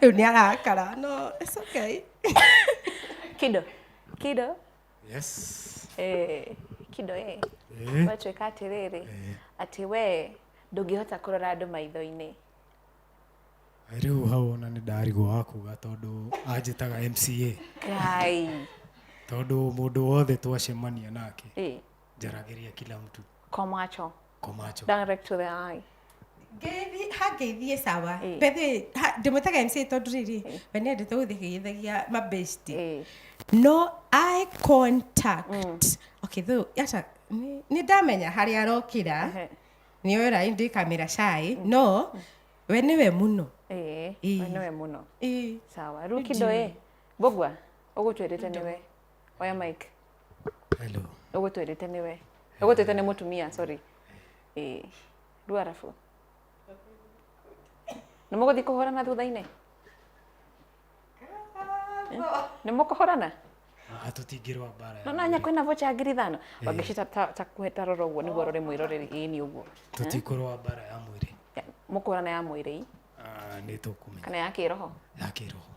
Rĩu nĩ arakara no it's okay. Kido Kido. Yes. Eh, Kido eh. Eh. Watuĩka atĩrĩrĩ atĩ we ndũngĩhota kũrora andũ maitho-inĩ. Rĩu hau ona nĩ ndarigwo wa kuga tondũ anjĩtaga MCA. Ngai. Tondũ mũndũ wothe twacemania nake njaragĩria kila mtu. Kwa macho. Kwa macho. Direct to the eye. Ngeithi hangeithie sawa. Bethe ndĩmwĩtaga MCA tondũ rĩrĩ we nĩendete gũthiĩ akĩgeithagia mabesti. No eye contact. Okay, though ata nĩ ndamenya harĩa arokĩra. Nĩ oera ndĩ kamera shy no we nĩwe mũno. We nĩwe mũno. Sawa. Rĩu Nĩ Kido ndiũĩ. ĩ, Mbũgua ũgũtwĩrĩte nĩwe. Oya mic. Hello. Ũgũtwĩrĩte nĩwe. Ũgũtwĩrĩte nĩ mũtumia, sorry. Rĩu arabu. Nĩ mũgũthiĩ kũhũrana thutha-inĩ? Nĩ mũkũhũrana? Tũtingĩrũa mbara. No nanya kwĩna vocha ya 5,000. Wangeci ta kuhe ta rora ũguo nĩguo ũrore mwĩroreri ĩĩ nĩ ũguo. Tũtikũrũa mbara ya mwĩrĩ. Mũkũhũrana ya mwĩrĩ? Nĩ tũkũmenya. Kana ya kĩroho? Ya kĩroho.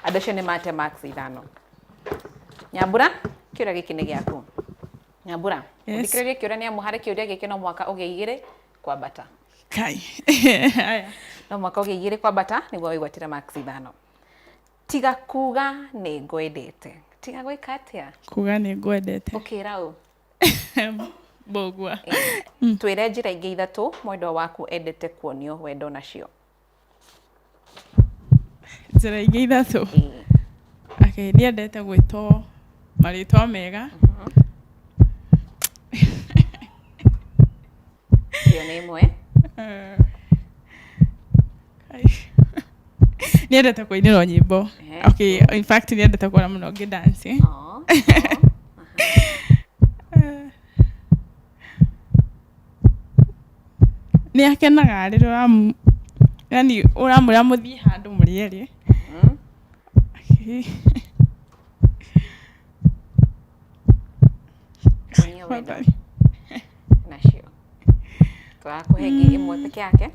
Andũ acio nĩ mate marks ithano. Nyambura, kĩũria gĩkĩ nĩ gĩaku. Nyambura, Yes. ũthikĩrĩrie kĩũria nĩ amu harĩ kĩũria gĩkĩ no mũhaka ũgĩe igĩrĩ kwambata. Kai. No mũhaka ũgĩe igĩrĩ kwambata nĩguo wĩgwatĩre marks ithano. Tiga kuga nĩ ngwendete. Tiga gwĩka atĩa? Kuga nĩ ngwendete. Ũkĩra ũ? Mbũgua. Twĩre njĩra ingĩ ithatũ mwendwa waku endete kuonio wendo nacio. Njĩra ingĩ ithatũ. Okay, nĩ endete gwĩtwo marĩtwa mega. Ĩyo nĩ ĩmwe. Nĩ endete kũinĩrwo nyĩmbo. Okay, in fact nĩ endete kuona mũno ngĩ dance. Nĩ akenaga rĩrĩa yani ũramwĩra mũthiĩ handũ mũrĩ erĩ. Okay. Kuonio wendo nacio. Tũrakũhe ĩngĩ ĩmwe peke yake.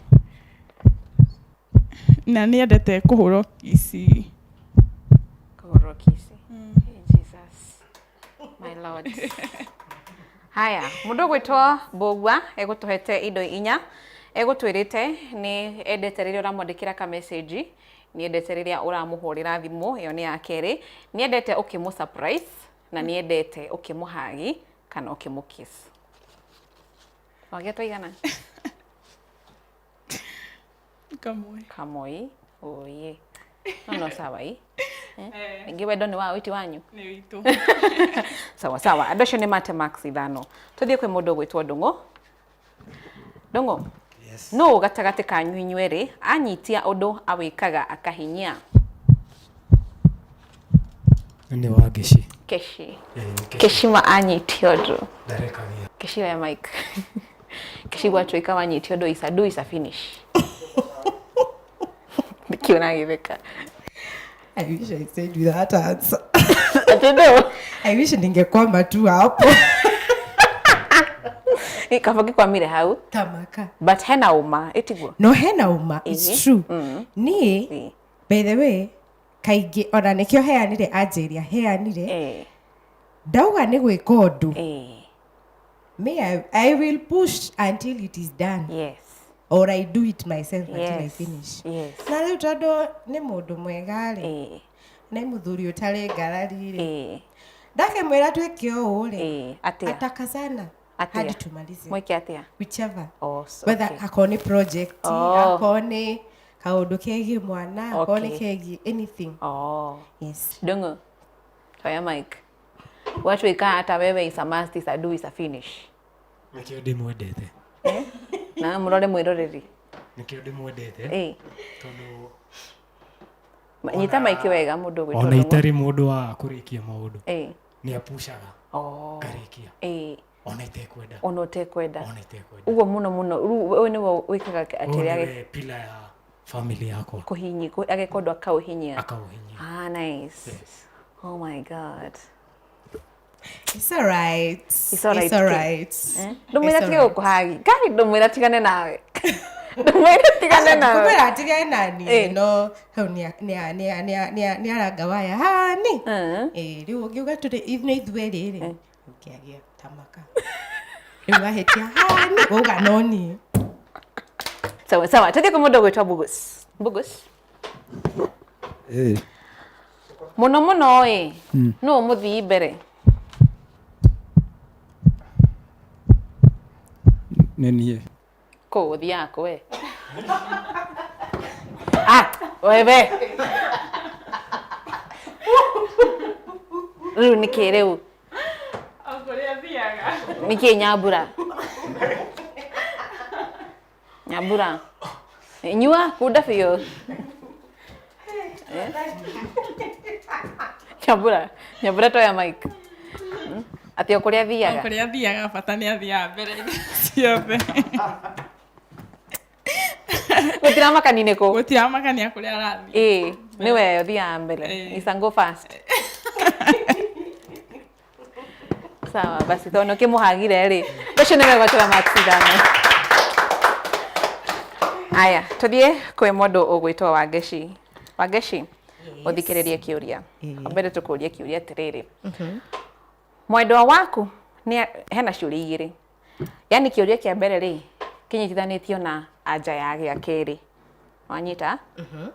Na nĩ endete kũhũrwo kiss. Kũhũrwo kiss. Jesus my lord. Haya, mundu gwitwo Mbũgua egũtũhete indo inya, egũtwĩrĩte nĩ endete rĩrĩa ũramwandĩkĩra ka message, nĩ endete rĩrĩa ũramũhũrĩra thimũ, ĩyo nĩ ya kerĩ, nĩ endete ũkĩmũ surprise na nĩ endete ũkĩmũhagi kana ũkĩmũ kiss. Wagĩa twaigana? Kamwe. Kamoi, oye. No no sawa i. Eh? Ingĩ wendo nĩ wa wĩti wanyu? Nĩ witũ. Sawa sawa, andũ acio nĩ mate max ithano. Tũthiĩ kwĩ mũndũ ũgwĩtwo Ndũng'ũ. Ndũng'ũ. Yes. Nũ gatagatĩ kanyu inyuerĩ anyitia ũndũ awĩkaga akahinyia? Nĩ wa Ngeci. Keshi. Ĩĩ, nĩ Keshi. Keshima anyitia ũndũ. Ndarekagia. Keshi oya mic. Keshi gwatuĩka wanyitia ũndũ isa do isa finish. Nĩkĩ ũragĩtheka? I wish I said with that answer. Ati no. I wish ningekwama tu hapo. Kaba ngĩkwamire hau. Tamaka. But hena ũma, ĩtiguo? No hena ũma, it's Ĩĩ. true. Mm. Niĩ, by the way, kaingĩ ona nĩkĩo heanire anja ĩrĩa heanire. Ndauga nĩ gwĩka ũndũ. Me, I will push until it is done. Yes. Or I do it myself until I Yes. finish. Yes. Na rĩu tondũ nĩ mũndũ mwega rĩ, nĩ mũthuri ũtarĩ ngarari rĩ, ndakĩmwĩra twĩke ũũ rĩ, Atĩa? atakazana Atĩa? hadi tumalize. Mwĩke atĩa? Whichever. Oh, so, Whether okay. akorwo nĩ project, Oh. akorwo nĩ kaũndũ kegiĩ mwana, akorwo nĩ Okay. kegiĩ anything. Oh. Yes. Ndung'u, toya mic. Watuĩka hata wewe is a must, is a do, is a finish. Nĩkĩo ndĩmwendete. Na mũrore mwĩroreri. Nĩkĩo ndĩmwendete. Ĩĩ. Tondũ Nyita maiki wega mũndũ ũgwĩtwo ona Ndung'u. itarĩ mũndũ wa kũrĩkia maũndũ. Ĩĩ. Nĩ apushaga. Oh. Ngarĩkia. Ĩĩ. Ona itekwenda. Ona ũtekwenda. Ona itekwenda. Ũguo mũno mũno rĩu ũyũ nĩwe wĩkaga Ũyũ atĩrĩa nĩwe pillar ya family yakwa. kũhinyi ageka ũndũ akaũhinyia. Akaũhinyia. Ah, nice. Yes. Oh my God. It's all right. It's all right. It's all right. Eh? Ndũmwĩra It's tige all right. gũkũhagi. Ngai ndũmwĩra tigane nawe. Ndũmwĩra tigane nawe. Kumwĩra atigane nani Ĩĩ. no hau nĩ aranga waya hani Ĩĩ, rĩu ũngiuga tũrĩ nĩ ithuerĩ rĩ ũngĩagĩa tamaka rĩu wahĩtia hani wauga no niĩ. Sawa sawa, tũthiĩ kwĩ mũndũ ũgwĩtwo Bugus. Bugus. Ĩĩ. Mũno mũno ĩ, Mm. nũ mũthii mbere? Nĩ niĩ. Kũ ũthiaga kũ we? Ah, wewe. Rĩu nĩkĩ rĩu? O kũrĩa thiaga. Nĩkĩ Nyambura? Nyambura. Nyua kunda biũ. Eh? Nyambura, Nyambura toya mic. Atĩ o kũrĩa O athiaga. kũrĩa athiaga bata nĩ athiaga mbere ciothe. Gũtiramakania nĩ kũ? Gũtiramakania kũrĩa arathiĩ. Ĩĩ, nĩwe ũthiaga mbere. Isa go fast. Sawa basi tondũ ũkĩmũhagire rĩ, ũcio nĩwe gwatũra max ithano. Aya, tũthiĩ kwĩ mũndũ ũgwĩtwo Wangeci. Wangeci, ũthikĩrĩrie kĩũria. Ĩĩ. Mbere tũkũrie kĩũria atĩrĩrĩ. Mwendwa waku nĩ hena ciũria igĩrĩ. Yaani kĩũria kĩa mbere rĩ, kĩnyitithanĩtio na anja ya gĩa kerĩ. Wanyita?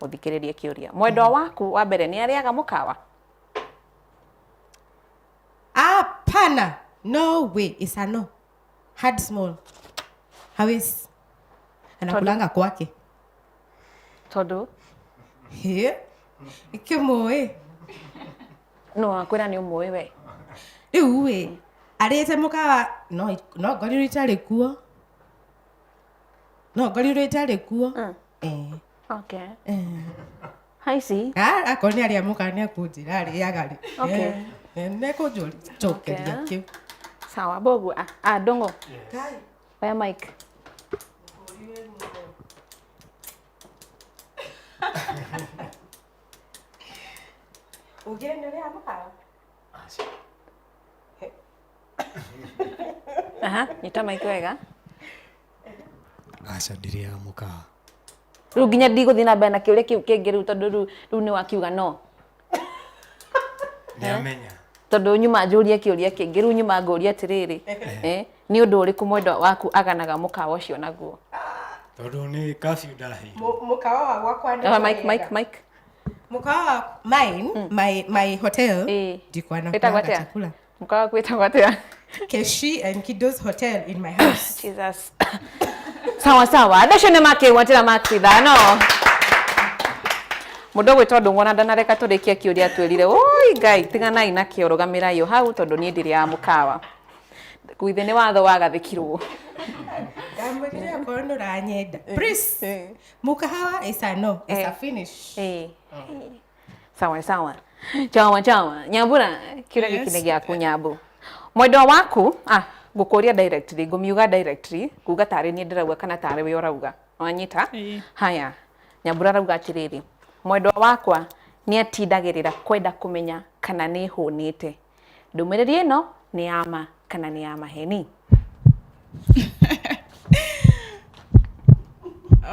Ũthikĩrĩrie kĩũria. Mwendwa waku wa mbere nĩ arĩaga mũkawa? Hapana. No way. It's a no. Hard small. Hawezi. Anakulanga kwake. Tondũ? Hĩ. Ikĩmũĩ. No akwĩra nĩ ũmũĩ we. Rĩu ĩ, arĩte mũkawa no no ngorirwo itarĩ kuo. No ngorirwo itarĩ kuo. Eh. Okay. I see. Ah, akorwo nĩ arĩa mũkawa nĩ akũnjĩra arĩaga rĩ. Okay. Eh, nĩ ekũnjokeria Okay. kĩu. Sawa, Bogu. Ah, ah Dongo. Oya mic. Ugire nĩ ũrĩaga mũkawa? Aha, nyita mic wega. Aca ndirĩaga mũkawa. Rĩu nginya ndigũthiĩ na mbere na kĩũria kĩu kĩngĩ rĩu tondũ rĩu rĩu nĩ wakiuga no. Nĩ amenya. Tondũ nyuma njũrie kĩũria kĩngĩ, rĩu nyuma ngũrie atĩrĩrĩ, eh, nĩ ũndũ ũrĩkũ mwendwa waku aganaga mũkawa ũcio naguo? Tondũ nĩ curfew ndaheirwo. Mũkawa wa gwakwa nĩ Ah, Mike, Mike, Mike. Mũkawa wa mine, my hotel, ndikwana Wĩtagwo kwaga atĩa? chakula. Mũkawa waku wĩtagwo atĩa? Keshi and Kiddos Hotel in my house. Jesus. Sawa sawa, andũ acio nĩ makĩgwatĩra marks ithano. Mũndũ ũgwĩtwo Ndũng'ũ ndanareka tũrĩkie kĩũria twĩrire, oi Ngai, tiganai nakĩo, rũgamĩrai o hau tondũ niĩ ndirĩ ya mũkawa. Gwithe nĩ watho wagathĩkirwo. Ndamwĩrire okorwo nĩ ũranyenda. Please. Mũkahawa is a no, is a finish. Sawa sawa. Chawa chawa. Nyambura, kĩũria gĩkĩ nĩ gĩaku Nyambu. Mwendwa waku, ah, ngũkũria directly, ngũmiuga directly, nguga tarĩ niĩ ndĩrauga kana tarĩ we ũrauga. Wanyita? Haya. Nyambura arauga atĩrĩrĩ, mwendwa wakwa nĩ atindagĩrĩra kwenda kũmenya kana nĩ hũnĩte. Ndũmĩrĩri ĩno nĩ ya ma kana nĩ ya maheni?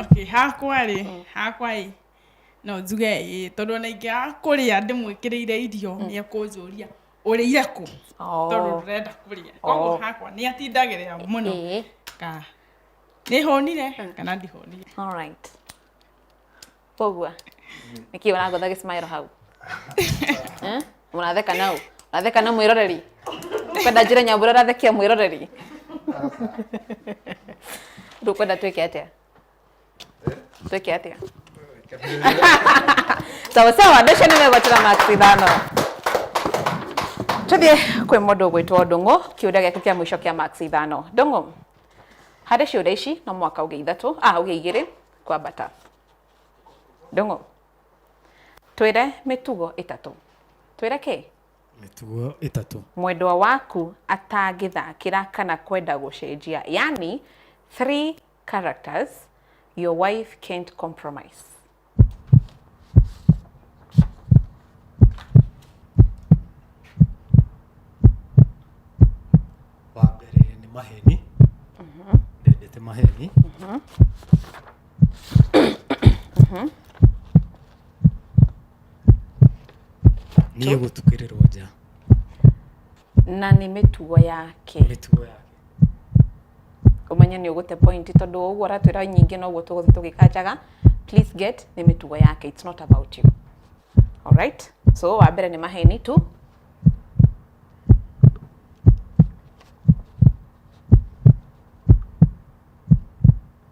Okay, hakwa rĩ, hakwa ĩ, no njuge ĩ, tondũ ona ingĩaga kũrĩa ndĩmwĩkĩrĩire irio, nĩ ekũnjũria ũrĩire kũ, tondũ ndĩrenda kũrĩa. Koguo hakwa nĩ atindagĩrĩra mũno ka nĩ hũnire kana ndihũnire. All right. Koguo nĩkĩ ũragũtha gĩcimaĩro hau? Eh? Mũratheka nau? Ũratheka na mwĩroreri? Kwenda njĩre Nyambura ũrathekia mwĩroreri? Rĩu ũkwenda twĩke atĩa? Twĩke atĩa? Sawa sawa, andũ acio nĩ megwatĩra marks ithano. Tũthiĩ kwĩ mũndũ ũgwĩtwo Ndũng'ũ, kĩũria gĩaku kĩa mũico kĩa marks ithano. Ndũng'ũ, harĩ ciũria ici no mũhaka ũgĩe ithatũ, ah, ũgĩe igĩrĩ kwambata. Ndũng'ũ, twĩre mĩtugo ĩtatũ. Twĩre kĩ? Mĩtugo ĩtatũ. Mwendwa waku atangĩthakĩra kana kwenda gũcenjia, yani three characters your wife can't compromise. Wa mbere nĩ maheni. Ndendete maheni. Niĩ gũtukĩrĩrwo nja. Na nĩ mĩtugo yake. Mĩtugo yake. Ũmenye nĩ ũgũte point tondũ ũguo ũratwĩra nyingĩ noguo tũgũthiĩ tũgĩkanjaga. Please get nĩ mĩtugo yake, it's not about you. All right? So wa mbere nĩ maheni tu.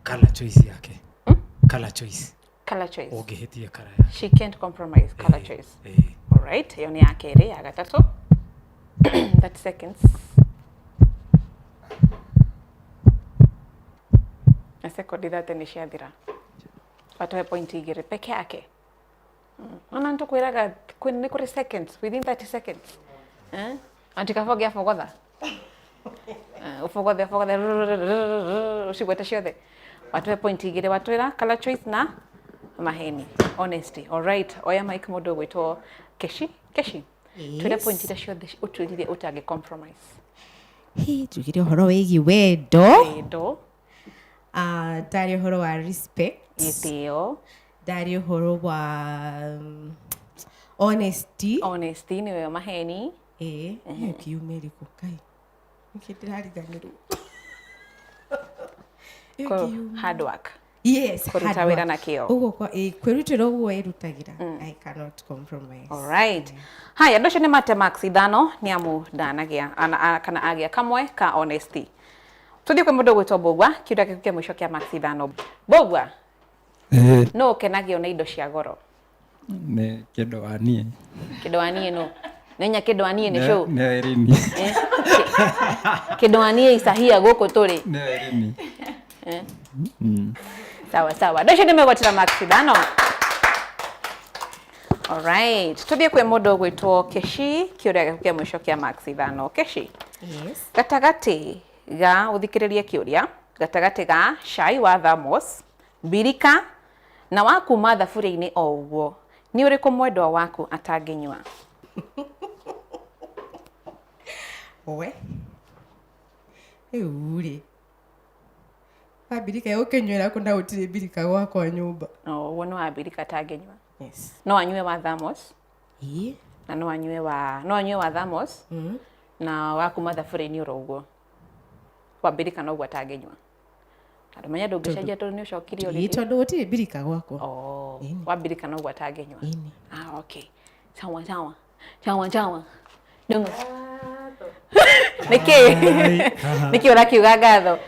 Color choice yake. Color choice. Color choice. Ũngĩhĩtia color yake. She can't compromise color choice. All right, ĩyo nĩ ya kerĩ, ya gatatũ. 30 seconds. Na sekondi 30 nĩ ciathira. Watoe point igĩrĩ peke yake. Ona nĩtũkwĩraga nĩ kũrĩ seconds, within 30 seconds. Eh? Anti kaba ũngĩabogotha. Ũbogothe ũbogothe ũcigwete ciothe. Watoe point igĩrĩ watwĩra color choice na maheni. Honesty. All right. Oya mic mũndũ ũgwĩtwo Keshi. Keshi. Twĩre point iria ciothe ũtwĩrire ũtangĩ compromise. Hĩ, njugire ũhoro wĩgiĩ wendo. Wendo. Ah, ndarĩ ũhoro wa respect. Gĩtĩo. Ndarĩ ũhoro wa honesty. Honesty nĩyo maheni. Ĩĩ, ĩyo kiuma ĩrĩkũ Ngai? Nĩkĩ ndĩrariganĩrwo? Ĩyo kiuma. Hard work. Yes, Kũruta hard wĩra work. na kĩo. Ũguo kwa ĩĩ, kwĩrutĩra ũguo ĩrutagĩra. I cannot compromise. All right. Haya, andũ acio nĩ mate marks ithano nĩ amu ndanagĩa kana agĩa kamwe ka honesty. Tũthiĩ kwĩ mũndũ ũgwĩtwo Mbũgua, kĩũria gĩaku kĩa mũico kĩa marks ithano. Mbũgua, nũ ũkenagio nĩ indo cia goro? Nĩ kĩndũ wa niĩ. Kĩndũ wa niĩ nũ? Nĩnya kĩndũ wa niĩ nĩ cũ? Nĩ Irini. Kĩndũ wa niĩ icahia gũkũ tũrĩ. Nĩ Irini. Sawa sawa. Andũ acio nĩ megwatĩra marks ithano. Alright. Tũthiĩ kwĩ mũndũ ũgwĩtwo Keshi, kĩũria gĩaku kĩa mũico kĩa marks ithano. Keshi. Yes. Gatagatĩ ga ũthikĩrĩrie kĩũria, gatagatĩ ga cai wa thermos, mbirika na wa kuma thaburia-inĩ o ũguo, nĩ ũrĩkũ mwendwa waku atangĩnyua? We. Rĩu rĩ. Wa mbirika ũkĩnyuĩra kũ na gũtirĩ mbirika gwakwa nyũmba. O ũguo nĩ wa mbirika atangĩnyua. Yes. No anyue wa thermos? Ĩĩ. Na no anyue wa no anyue wa thermos na wa kuma thaburia-inĩ oro ũguo. Wa mbirika noguo atangĩnyua. Na ndũmenye ndũngĩcenjia tondũ nĩ ũcokirie Ĩĩ, already. tondũ gũtirĩ mbirika gwakwa. Oh, Ĩni. wa mbirika noguo atangĩnyua. Ĩni. Ah, okay. Sawa sawa. Sawa sawa. Ndung'u. Nĩkĩ? Haha. Nĩkĩ ũrakiuga ngatho?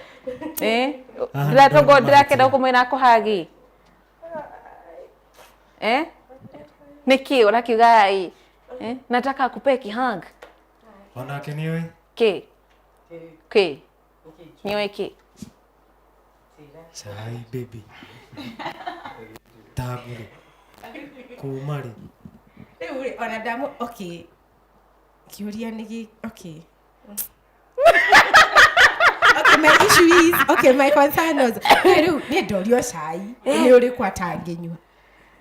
Eh? Haha Ndĩratũngwo ndĩrona ndĩrakenda mahĩtia. gũkũmwĩra akũhagi. Eh? Nĩkĩ ũrakiuga ai? Eh? Nataka akupee kihug. Onake nĩoĩ. Kĩ? Kĩ? Nĩoĩ kĩ? Cai baby. Tangũrĩ. Kuma rĩ? Rĩu rĩ, ona ndamũ okay. Kĩũria nĩ gĩ okay. Okay, my issue is, okay, my concern was, niĩ rĩu niĩ ndorio cai nĩ ũrĩkũ atangĩnyua.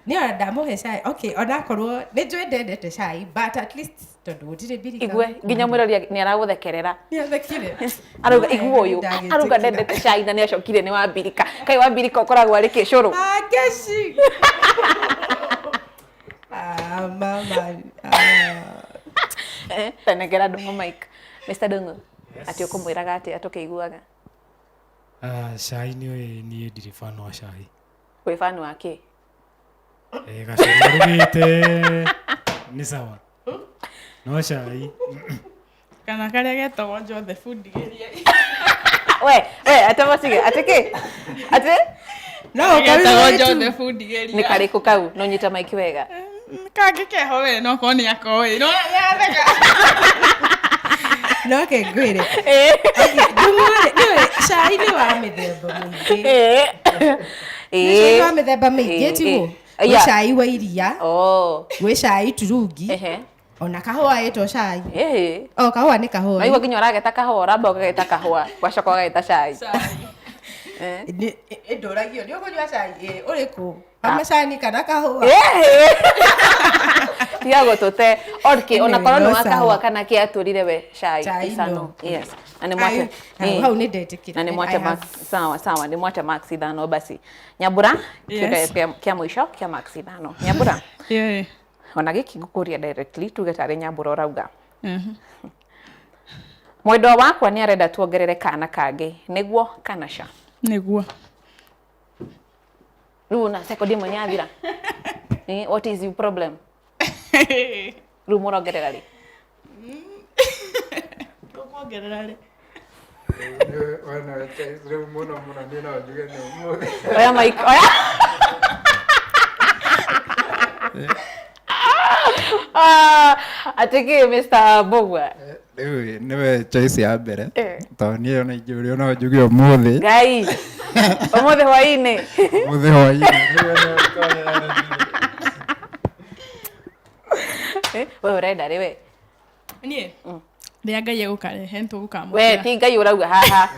Niĩ ona ndamũhe cai, okay, onakorwo nĩ njũĩ ndendete cai, but at least tondũ gũtirĩ mbirika. Igue nginya mwĩrori nĩ aragũthekerera. Nĩ athekire. Arauga igua ũyũ. Ndagĩtĩkĩra. Arauga ndendete cai na nĩ acokire nĩ wa mbirika. Kaĩ wa mbirika ũkoragwo arĩ kĩ cũrũ? Ah, keshi. Ah, mama. Ah. Eh, tanengera Ndung'u mic. Mr. Ndung'u. Atĩ ũkũmwĩraga atĩa tũkĩiguaga? Ah, cai nĩoĩ niĩ ndirĩ fan wa cai. Wĩ fan wa kĩ? Eh, gacũrũ arugĩte nĩ sawa. No cai Kana karĩa getagwo Joseph ndigĩria. We, we, ate mũtige, atĩ kĩ? Atĩ? No, Getagwo ũkarugwo tu. Joseph ndigĩria. Nĩ karĩkũ kau? No nyita mic wega. Kangĩ keho we no korwo nĩ akoĩ. No nĩatheka. No ke ngwĩre. Eh. Okay, Ndung'u rĩ, nĩũĩ cai nĩ wa mĩthemba mĩingĩ. Eh. Nĩ cai wa mĩthemba mĩingĩ Eh, tiguo? eh. Gwĩ Yeah. cai wa iria, Oh. gwĩ cai turungi, Ehe. ona kahũa ĩtwo cai. Eh. O kahũa nĩ kahũa. Naigua nginya ũrageta kahũa, ũramba ũgageta kahũa, ũgacoka ũgageta cai. Eh. Nĩ ndũragio nĩ ũkũnyua cai ĩ ũrĩkũ? Wa macani kana kahũa? Eh. Tiga gũtũte. Okay, Anyway, onakorwo nĩ no wa sawa. kahũa kana kĩ atũrire we cai. Cai Isano. no. Yes. Na nĩ mwate. Ai, Eh. hau nĩ ndetĩkĩra. Na nĩ mwate I max. have- Sawa sawa, nĩ mwate max ithano basi. Nyambura, Yes. kĩũria kĩa mũico kĩa max ithano. Nyambura, Yeah. ona gĩkĩ ngũkũria directly tuge tarĩ Nyambura ũrauga. Mwendwa wakwa nĩ arenda tuongerere kana kangĩ, nĩguo kana ca? Nĩguo. Rĩu na sekondi ĩmwe nĩ yathira. Eh, what is your problem? Rĩu mũrongerera rĩ? Tũkuongerera rĩ? Rĩu mũno mũno niĩ no njuge nĩ ũmũthĩ. Oya mic, oya. Ah, atĩ kĩ Mr. Mbugua? Rĩu nĩwe choice ya mbere Eh. tondũ niĩ ona ingĩũrio no njuge ũmũthĩ. Ngai. Ũmũthĩ hwaĩ-inĩ. Ũmũthĩ hwaĩ-inĩ. Rĩu no ũkorwo Eh, we ũrenda rĩ we? Niĩ? Rĩrĩa Ngai egũkarehe nĩtũgũkamũkĩra. We ti Ngai ũrauga haha.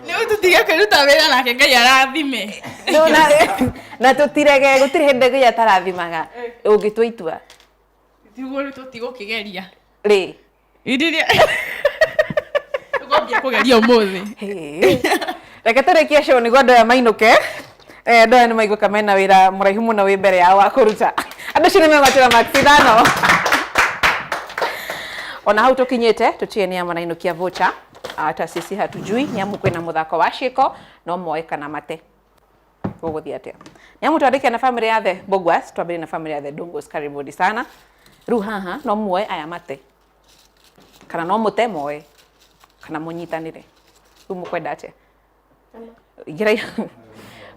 Rĩu tũtige kwĩruta wĩra nake Ngai arathime. Rĩu na tũtirege gũtirĩ hĩndĩ Ngai atarathimaga. Ũngĩtua itua Tiguo rĩu tũtigũkĩgeria. rĩ. Rĩrĩa tũkwambia kũgeria ũmũthĩ. Reke tũrĩkie show nĩguo andũ aya mainũke. Eh, andũ aya nĩ maiguĩka mena wĩra mũraihu mũno wĩ mbere yao wa kũruta. Andũ acio nĩ megwatĩra max ithano. Ona hau tũkinyĩte tũtiũĩ nĩa marainũkia voucher. Hata sisi hatujui nĩ amu kwĩna mũthako wa ciĩko no moe kana mate. Gũgũthiĩ atĩa? Nĩ amu twandĩke na family ya the Mbugwas, twambĩrĩrie na family ya the Ndung'us, karibuni sana. Rĩu haha no muoe aya mate. Kana no mũte moe. Kana mũnyitanĩre. Rĩu mũkwenda atĩa? Ingĩra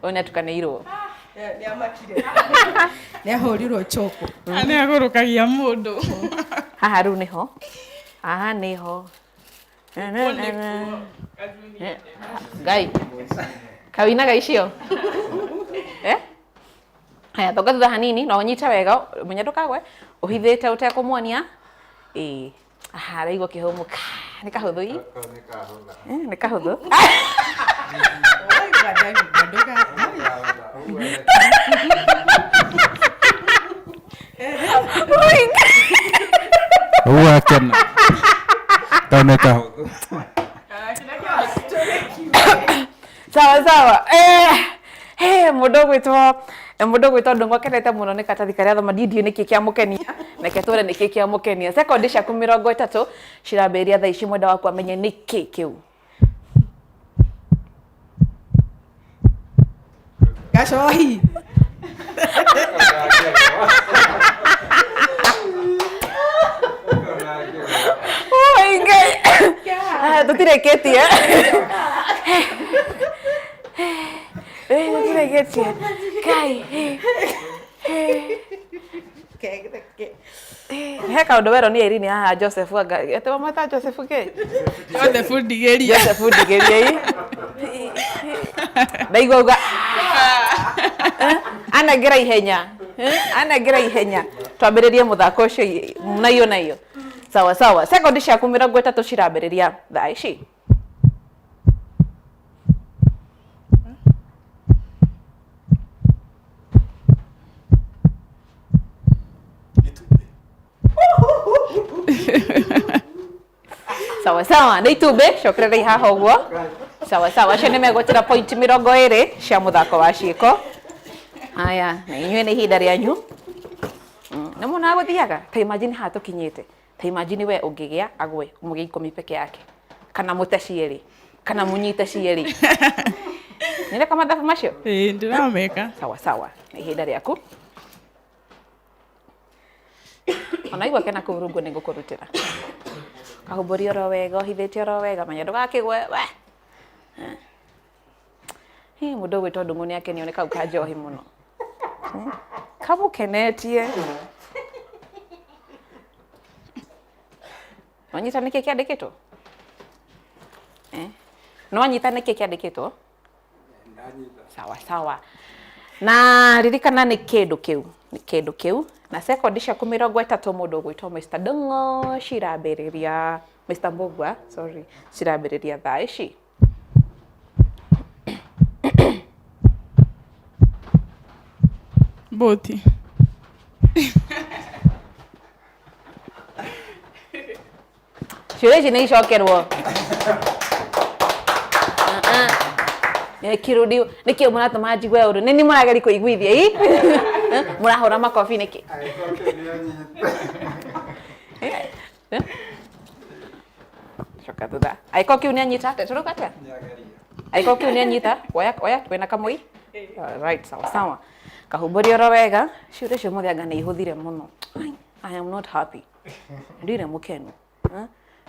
ũyũ nĩ atukanĩirwo. Nĩ amakire. Nĩ ahũrirwo choko. Nĩ agũrũkagia mũndũ. Haha rĩu nĩho. Haha nĩho. Na, na, na, na. Eh, Ngai. Kawinaga icio. Eh? Haya, thonga thutha hanini no ũnyite wega, menya ndũkagwe, ũhithĩte ũtekũmuonia. Ĩĩ. Aha, araigua kĩhũmũka. Nĩ kahũthũ ii? Eh, nĩ kahũthũ. Ũguo akena. Kau nĩ kahũthũ. Sawa sawa. Eh, eh, mũndũ ũgwĩtwo Na mũndũ ũgwĩtwo Ndũng'ũ akenete mũno nĩ karatathi karĩa athoma, niĩ ndiũĩ nĩkĩ kĩamũkenia, reke tũre nĩkĩ kĩamũkenia. Sekondi ciaku 30 cirambĩrĩria thaa ici, mwenda waku amenye nĩkĩ kĩu. Gacohi. Oi, Ngai. Ah, tũtirĩkĩtie. Eh, tũtirĩkĩtie. Ngai. He kaũndũ werwo nĩ Irene haha Joseph anga ete wamwĩta Joseph kĩ? Joseph Ndigeria. Joseph Ndigeria ĩ. Ndaigua uga anengera ihenya. Anengera ihenya. Twambĩrĩrie mũthako ũcio naiyo naiyo. Sawa sawa. Sekondi ciaku 30 cirambĩrĩria thaa ici. Sawa sawa, nĩ itumbĩ cokererai haha ũguo. Sawa sawa, acio nĩ megwetera point 20 cia mũthako wa ciĩko. Haya, na inyuĩ nĩ ihinda rĩanyu. Nĩ muonaga gũthiaga? Ta imagine haha tũkinyĩte. Ta imagine we ũngĩgĩa agwe mũgĩe 10 peke yake. Kana mũte cierĩ. Kana mũnyite cierĩ. Nĩreka mathabu macio? Ĩĩ, ndĩrameka. Sawa sawa, nĩ ihinda rĩaku. Ona igua kena kũu rungu nĩ ngũkũrutĩra. Kahumbũrie oro wega, ũhithĩte oro wega, menya ndũgakĩgwe we. Hĩ, mũndũ ũgwĩtwo Ndung'u nĩ akenio nĩ kau ka njohi mũno. Kamũkenetie. Wanyita nĩkĩ kĩandĩkĩtwo? Eh? Nĩwanyita nĩkĩ kĩandĩkĩtwo? Sawa sawa. Na ririkana nĩ kĩndũ kĩu, nĩ kĩndũ kĩu. Na sekondi ciaku 30 mũndũ ũgwĩtwo Mr. Ndung'u cirambĩrĩria, Mr. Mbugua, sorry, cirambĩrĩria thaa ici. Mbũti. Ciũria ici nĩ icokerwo. Kĩrũndi nĩkĩ mũratũma njigue ũru? Nĩ niĩ mũrageria kũiguithia ĩ? Mũrahũra makobi nĩkĩ? Coka thutha. Angĩkorwo kĩu nĩ anyita atĩa? Tũrauga atĩa? Angĩkorwo kĩu nĩ anyita, oya oya wĩna kamũi? Right, sawa sawa. Kahumbũrie oro wega. Ciũria icio ũmũthĩ anga nĩ ihũthire mũno. I am not happy. Ndirĩ mũkenu.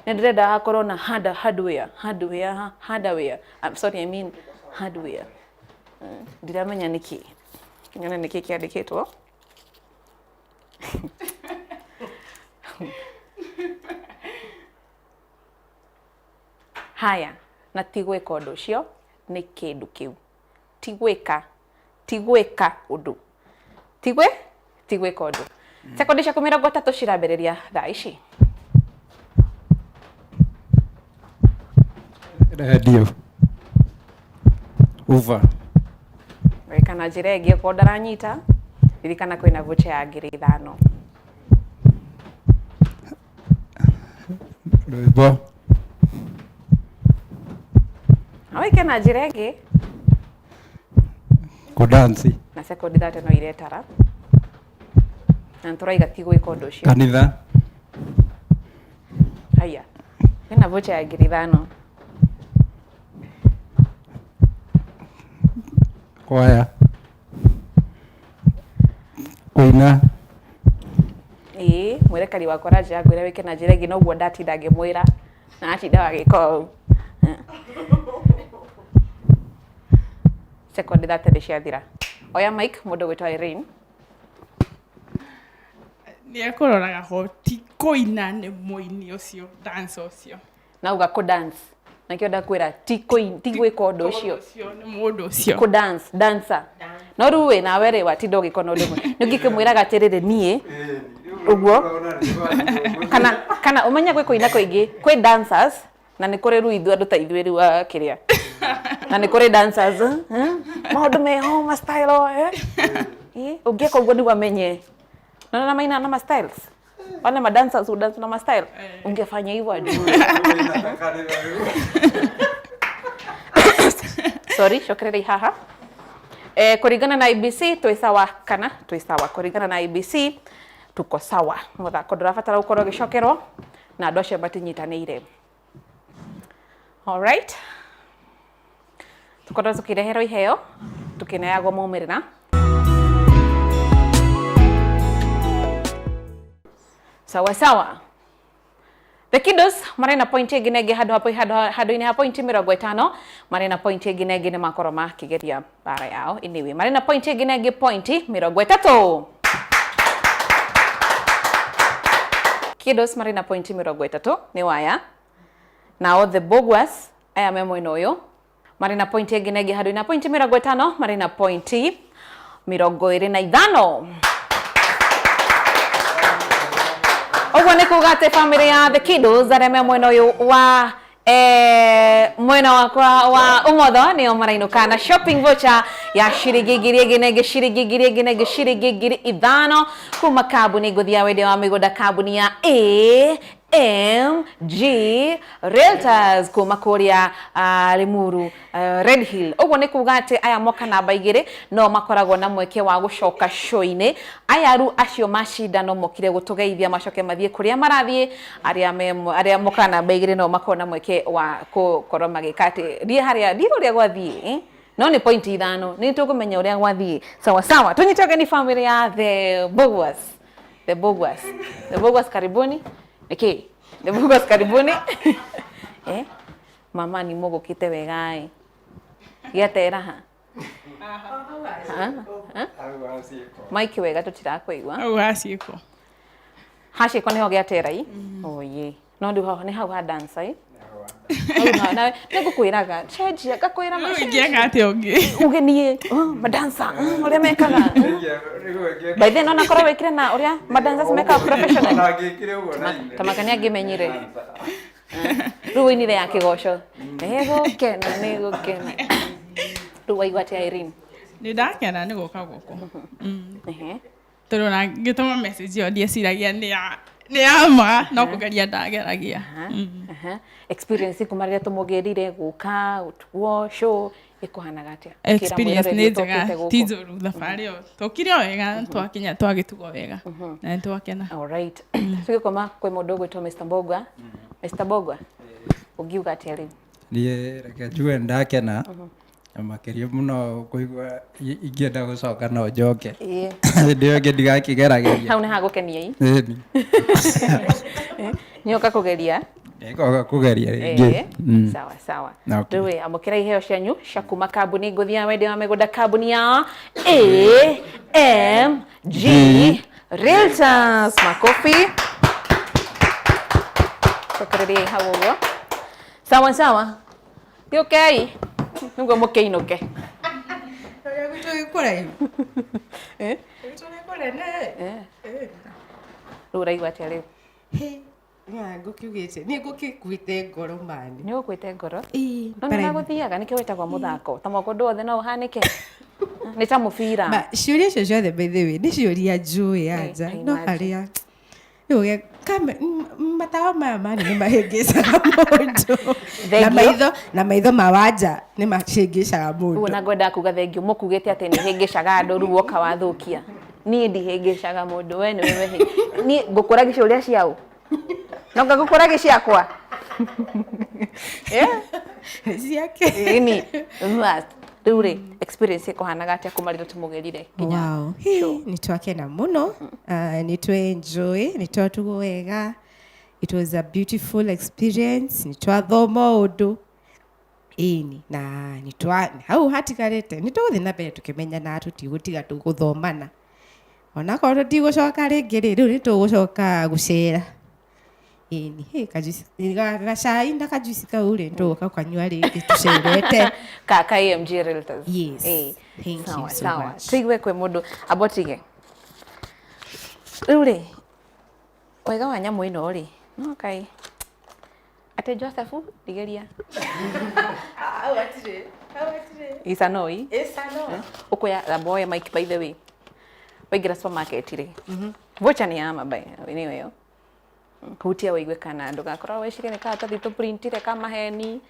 Nĩ ndĩrenda hakorwo na hardware, hardware, hardware. I'm sorry, I mean hardware. Ndiramenya nĩkĩ. Nyone nĩkĩ kĩandĩkĩtwo. Haya, na ti gwĩka ũndũ ũcio, nĩ kĩndũ kĩu. Ti gwĩka, ti gwĩka ũndũ. Ti gwĩ, ti gwĩka ũndũ. Sekondi ciaku 30 cirambĩrĩria thaa ici. Radio. Uva. Wĩka na njĩra ĩngĩ okorwo ndaranyita, ririkana kwĩna voucher ya 5,000. Rwĩmbo. No wĩke na njĩra ĩngĩ. Kũdansi. Na sekondi 30 no iretara. Na nĩtũraiga ti gwĩka ũndũ ũcio. Kanitha. Haya. Kwĩna voucher ya 5,000. Kwaya. Kũina. Ĩĩ, mwerekeri wakwa aranjĩra ngwĩre wĩke na njĩra ĩngĩ noguo ndatinda ngĩmwĩra na atinda agĩka ũũ. Sekondi 30 nĩ ciathira. Oya mic mũndũ ũgwĩtwo Irene. Nĩ ekũroraga ho ti kũina nĩ mũini ũcio dance ũcio. Nauga kũ dance. Nakĩo ndakwĩra ti gwĩka ũndũ ũcio. Nĩ mũndũ ũcio. Kũ dance, dancer. No rĩu ĩ nawe rĩ watinda ũgĩka na ũndũ ũmwe. Nĩ ũngĩkĩmwĩraga atĩrĩrĩ niĩ ũguo kana kana ũmenye gwĩ kũina kũingĩ kwĩ dancers na nĩ kũrĩ rĩu ithuĩ andũ ta ithuĩ rĩu a kĩrĩa na nĩ kũrĩ dancers maũndũ meho ma style eh ũngĩka ũguo nĩguo amenye na na maina na ma styles wale ma dancers who dance na ma style ungefanya hivyo ajue. Sorry, cokererai haha. Kũringana na IBC twĩ sawa kana twĩ sawa. Kũringana na IBC tuko sawa. Mũthako ndũrabatara gũkorwo ũgĩcokerwo na andũ acio matinyitanĩire. Alright. Tukorwo tukireherwo iheo tukineagwo maumĩrĩra. Sawa sawa. The Kiddos marĩ na point ĩngĩ na ĩngĩ handũ hapo handũ-inĩ ha point 50, marĩ na point ĩngĩ na ĩngĩ nĩ makorwo makĩgeria mbara yao. Anyway, marĩ na point ĩngĩ na ĩngĩ point 30. Kiddos marĩ na point 30 nĩ waya. Nao the Boguas aya me mwena ũyũ marĩ na point ĩngĩ na ĩngĩ handũ-inĩ ha point 50, marĩ na point 25. Ũguo nĩ kuga atĩ family ya the Kiddos arĩa me mwena ũyũ wa mwena wakwa wa ũmotho nĩo marainũka na shopping voucher ya ciringi 1000 na ĩngĩ ciringi 1000 na ĩngĩ ciringi 5000 kuma kambuni ngũthi ya wendia wa mĩgũnda, kambuni ya AMG Realtors kuma kũrĩa Limuru, Red Hill. Ũguo nĩ kuga atĩ aya moka namba 2 no makoragwo na mweke wa gũcoka show-inĩ. Aya ru acio macinda no mokire gũtũgeithia macoke mathiĩ kũrĩa marathiĩ. Arĩa moka namba 2 no makorwo na mweke wa gũkorwo magĩka atĩ thiĩ harĩa thiĩ ũrĩa gwathiĩ, no nĩ point 5 nĩ tũkũmenya ũrĩa gwathiĩ. Sawa sawa, tũnyite ũgeni family ya the Boguas. The Boguas. The Boguas karibuni. Nĩkĩ? The Boguas karibuni. Mama ni mũgũkĩte wega ĩ. Gĩatera ha? Mike wega tũtirakwĩigua. Hau haciĩko. Haciĩko nĩho gĩatera i? Oye. No ndũ nĩ hau ha dance i? Nĩ ngũkwĩraga cenjia ngakwĩra ma. Ingĩeka atĩa ũngĩ? Uge niĩ madansa ũrĩa mekaga. By then ona korwo wĩkire na ũrĩa madancers mekaga professional. Ta makania angĩmenyire. Rĩu ũinire ya kĩgoco. Nĩgũkena nĩgũkena. Rĩu waigua atĩa Irene? Nĩ ndakena nĩ gũka gũkũ. Tondũ ona ngĩtũma message ĩyo ndieciragia nĩ ya ma, no kũgeria ndageragia. Experience kuma rĩrĩa tũmũgĩrire gũka gũtuo show ĩkũhanaga atĩa? Experience nĩ njega, ti njũru thabarĩ ĩyo. Tũkire o wega, twakinya twagĩtugwo wega na nĩ twakena. Alright. Tũgĩkoma kwĩ mũndũ ũgwĩtwo Mr. Mbogwa. Mr. Mbogwa, ũngiuga atĩa rĩu? Niĩ reke njuge ndakena na makĩria mũno kũigua ingĩenda gũcoka no njoke. Hĩndĩ ĩyo ĩngĩ ndigakĩgerageria. Hau nĩ hagũkenia i? Ĩni. Nĩũka kũgeria? Nĩngoka kũgeria rĩngĩ. Sawa sawa. Rĩu ĩ, amũkĩra iheo cianyu cia kuma kambuni ngũthi ya wendia wa mĩgũnda, kambuni ya AMG Realtors. Makofi. Cokereria hau ũguo. Sawa sawa. Gĩũkei nĩguo mũkĩinũke. Ũrĩa gwitũ gwĩ kũraihu. Gwitũ nĩ kũnene. Rĩu ũraigua atĩa rĩu? Ngũkiugĩte niĩ ngũkĩkuĩte ngoro mani. Nĩ ũkuĩte ngoro? No nĩ magũthiaga nĩkĩo wĩtagwo mũthako. Ta mwaka ũndũ wothe no ũhanĩke. Nĩ ta mũbira. Ma ciũria icio ciothe by the way nĩ ciũria njũĩ anja no harĩa matawa maya mani nĩ mahĩngĩcaga mũndũ. Na maitho ma wanja nĩ mahĩngĩcaga mũndũ. Ũguo na ngwendaga kuga thengiũ mũkugĩte atĩ nĩ hĩngĩcaga andũ rĩu woka wathũkia. Niĩ ndihĩngĩcaga mũndũ, we nĩwe wehĩ. Niĩ ngũkũra gĩciũria ciaũ? No ngagũkũra gĩciakwa? Ciake. Ĩni. Rĩu rĩ, experience ĩkũhanaga atĩa kuma rĩrĩa tũmũgĩrire nginya? Wow. Nĩ twakena mũno. Nĩ twe-enjoy, nĩ twatugwo wega. It was a beautiful experience. Nĩ twathoma ũndũ. Ĩni, na nĩ twa hau hatigarĩte nĩ tũgũthiĩ na mbere tũkĩmenyana, tũtigũtiga tũgũthomana. Onakorwo tũtigũcoka rĩngĩ rĩ, rĩu nĩ tũgũcoka gũcera. Ĩni, gacai na kajuici kau rĩ, tũgũka kanyua rĩngĩ tũcerete. Ka AMG Realtors. Yes. Thank you so much. Tũigue kwĩ mũndũ abotige. Rĩu rĩ, wega wa nyamũ ĩno rĩ, no kai. Atĩ Joseph, ndigeria. Isanoi. Ũkoya thamba woye mic by the way. Waingĩra supermarket rĩ. Voucher nĩ ya ma by nĩyo ĩyo. Hutia wĩigue kana ndũgakorwo wĩcirie nĩ karatathi tũprintire ka maheni.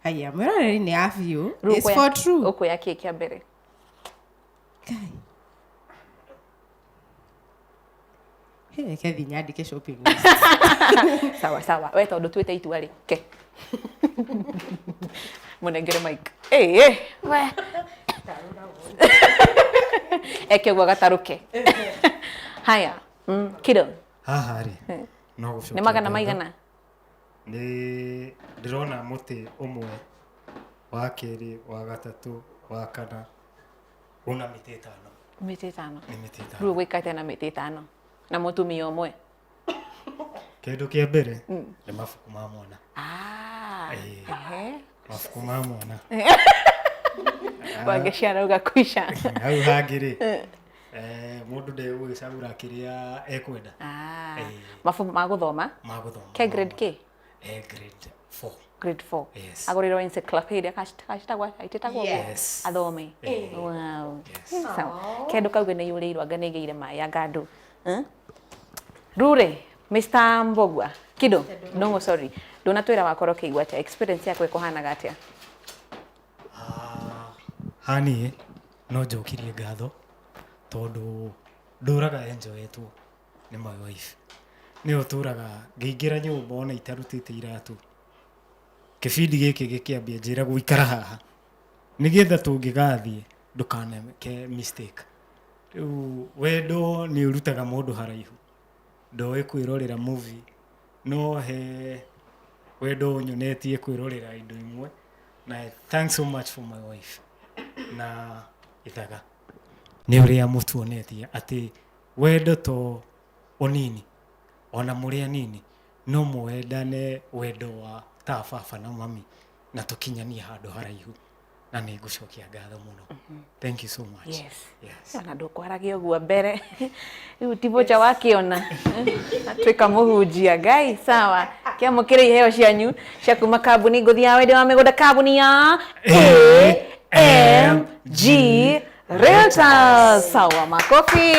Haya, mwĩroreri nĩ ya biũ. Rĩu It's ũkuoya- for true. Ũkuoya kĩ kĩa mbere? Kai. Hey, reke thiĩ nyandĩke shopping list. Sawa sawa. We tondũ tuĩte itua rĩ, ke. Mũnengere mic. Ĩĩ. We. Eke ũguo gatarũke. Haya. Kido. Haha rĩ, no gũcokia Nĩ magana ngatho. maigana? Nĩ ndĩrona mũtĩ ũmwe, wa kerĩ, wa gatatũ, wa kana, una mĩtĩ ĩtano. Mĩtĩ ĩtano. Nĩ mĩtĩ ĩtano. Rĩu ũgwĩka atĩa na mĩtĩ ĩtano? Na mũtumia ũmwe? Kĩndũ kĩa mbere nĩ mabuku ma mwana. Ah. Ĩĩ. Ehe. Mabuku ma mwana. Wangeci arauga kuica. Hau hangĩ rĩ, mũndũ ndegũgĩcagũra kĩrĩa ekwenda. Ah. Ĩĩ. Mabuku ma gũthoma? Ma gũthoma. Ke grade K? Grade 4. Grade 4. Yes. Agũrĩrwo encyclopedia kacitagwo itĩtagwo ũguo? Yes. Athome. Wow. Sawa. Kendo kauge nĩ yũrĩirwo anga nĩ ĩgĩire maĩ anga andũ. Rure, Mr. Mbogua, Kido, no sorry. Ndũnatwĩra wakorwo ũkĩigua atĩa, experience yaku ĩkũhanaga atĩa? Hani no njokirie ngatho tondũ ndũraga enjoyetwo nĩ my wife. Nĩwe ũtũraga ngĩingĩra nyũmba ona itarutĩte iratũ. Kĩbindi gĩkĩ gĩkĩambia njĩragwo ikara haha nĩgetha tũngĩgathiĩ ndũkaneke mistake. Rĩu wendo nĩ ũrutaga mũndũ haraihu. Ndoĩ kwĩrorera movie no he wendo ũnyonetie kwĩrorera indo imwe, na thanks so much for my wife na Ithaga nĩ ũrĩa mũtuonetie atĩ wendo to ũnini ona mũrĩ anini no mwendane wendo wa ta baba na mami na tũkinyanie handũ haraihu, na nĩ ngũcokia ngatho mũno. Thank you so much. Yes. Yes. Ona ndũkwaragia ũguo mbere. Rĩu ti bocha wakĩona. Atuĩka mũhunjia. Ngai, sawa. Kĩamũkĩre iheo cianyu cia kuma kambuni ngũthi ya wendia wa mĩgũnda, kambuni ya AMG Realtors. Sawa, makofi.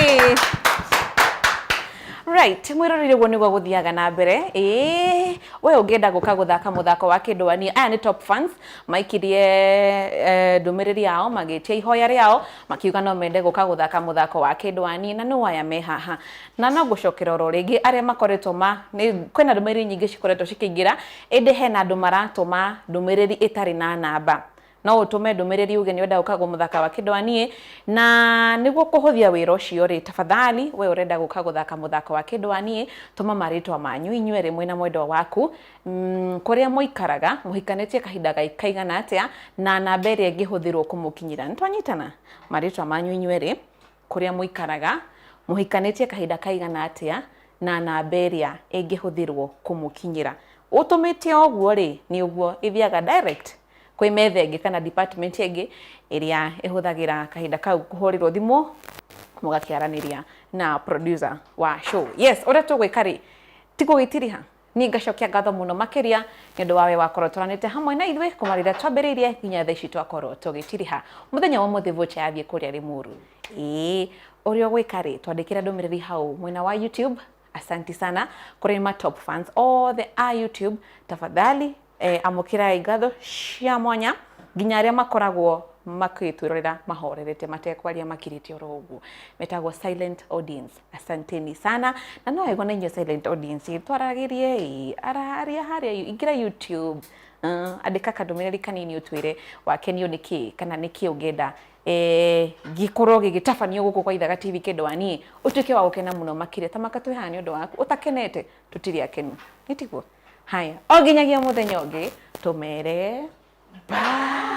Right, mwĩrorere ũguo nĩguo gũthiaga na mbere. Ĩĩ, we ũngĩenda gũka gũthaka mũthako wa kĩndũ wani, aya nĩ top fans maikirie ndũmĩrĩri yao magĩtia ihoya rĩao makiuga no mende gũka gũthaka mũthako wa kĩndũ wani, na no aya me haha. Na no ngũcokera oro rĩngĩ arĩa makoretwo ma nĩ kwĩna ndũmĩrĩri nyingĩ cikoretwo cikĩingĩra, ĩndĩ hena andũ maratũma ndũmĩrĩri ĩtarĩ na namba. No ũtũme ndũmĩrĩri uge nĩ ũrenda gũka mũthaka wa kĩndũ waniĩ, na nĩguo kũhũthia wĩra ũcio rĩ, tafadhali we ũrenda gũka gũthaka mũthako wa kĩndũ waniĩ, tũma marĩtwa manyu inyuerĩ mwĩna mwendwa waku, kũrĩa mũikaraga, mũhikanĩtie kahinda kaigana atĩa, na namba ĩrĩa ĩngĩhũthĩrwo kũmũkinyĩra. Nĩtwanyitana? Marĩtwa manyu inyuerĩ, kũrĩa mũikaraga, mũhikanĩtie kahinda kaigana atĩa, na namba ĩrĩa ĩngĩhũthĩrwo kũmũkinyĩra. Ũtũmĩte ũguo rĩ, nĩ ũguo ĩthiaga direct kwĩ metha ĩngĩ kana department ĩngĩ ĩrĩa ĩhũthagĩra kahinda kau kũhũrĩrwo thimũ mũgakĩaranĩria na producer wa show. Yes, ũrĩa tũgwĩka rĩ, ti gũgĩtiriha. Niĩ ngacokia ngatho mũno makĩria nĩ ũndũ wa we wakorwo tũranĩte hamwe na ithuĩ kuma rĩrĩa twambĩrĩirie nginya thaa ici twakorwo tũgĩtiriha. Mũthenya wa ũmũthĩ voucher yathiĩ kũrĩa Limuru. Ĩĩ, ũrĩa ũgwĩka rĩ, twandĩkĩre ndũmĩrĩri hau mwena wa YouTube. Asanti sana kũrĩ ma top fans othe a YouTube. Tafadhali amũkĩrai ngatho cia mwanya nginya arĩa makoragwo makĩtwĩrorera mahorerete matekwaria makirĩte oro ũguo, metagwo silent audience. Asanteni sana. Na no wega na inyuĩ silent audience twaragĩrie, aria harĩa ingĩra YouTube, andĩka kandũmĩrĩri kanini ũtwĩre wakenio nĩ kĩ kana nĩ kĩ ũngĩenda gĩkorwo gĩgĩtabanio gũkũ kwa Ithaga TV kĩndũ waniĩ, ũtuĩke wa gũkena mũno makĩria. Ta maka twĩ haha nĩ ũndũ waku, ũtakenete tũtirĩ akenu, nĩ tiguo? Haya, o nginyagia mũthenya ũngĩ tũmere bye.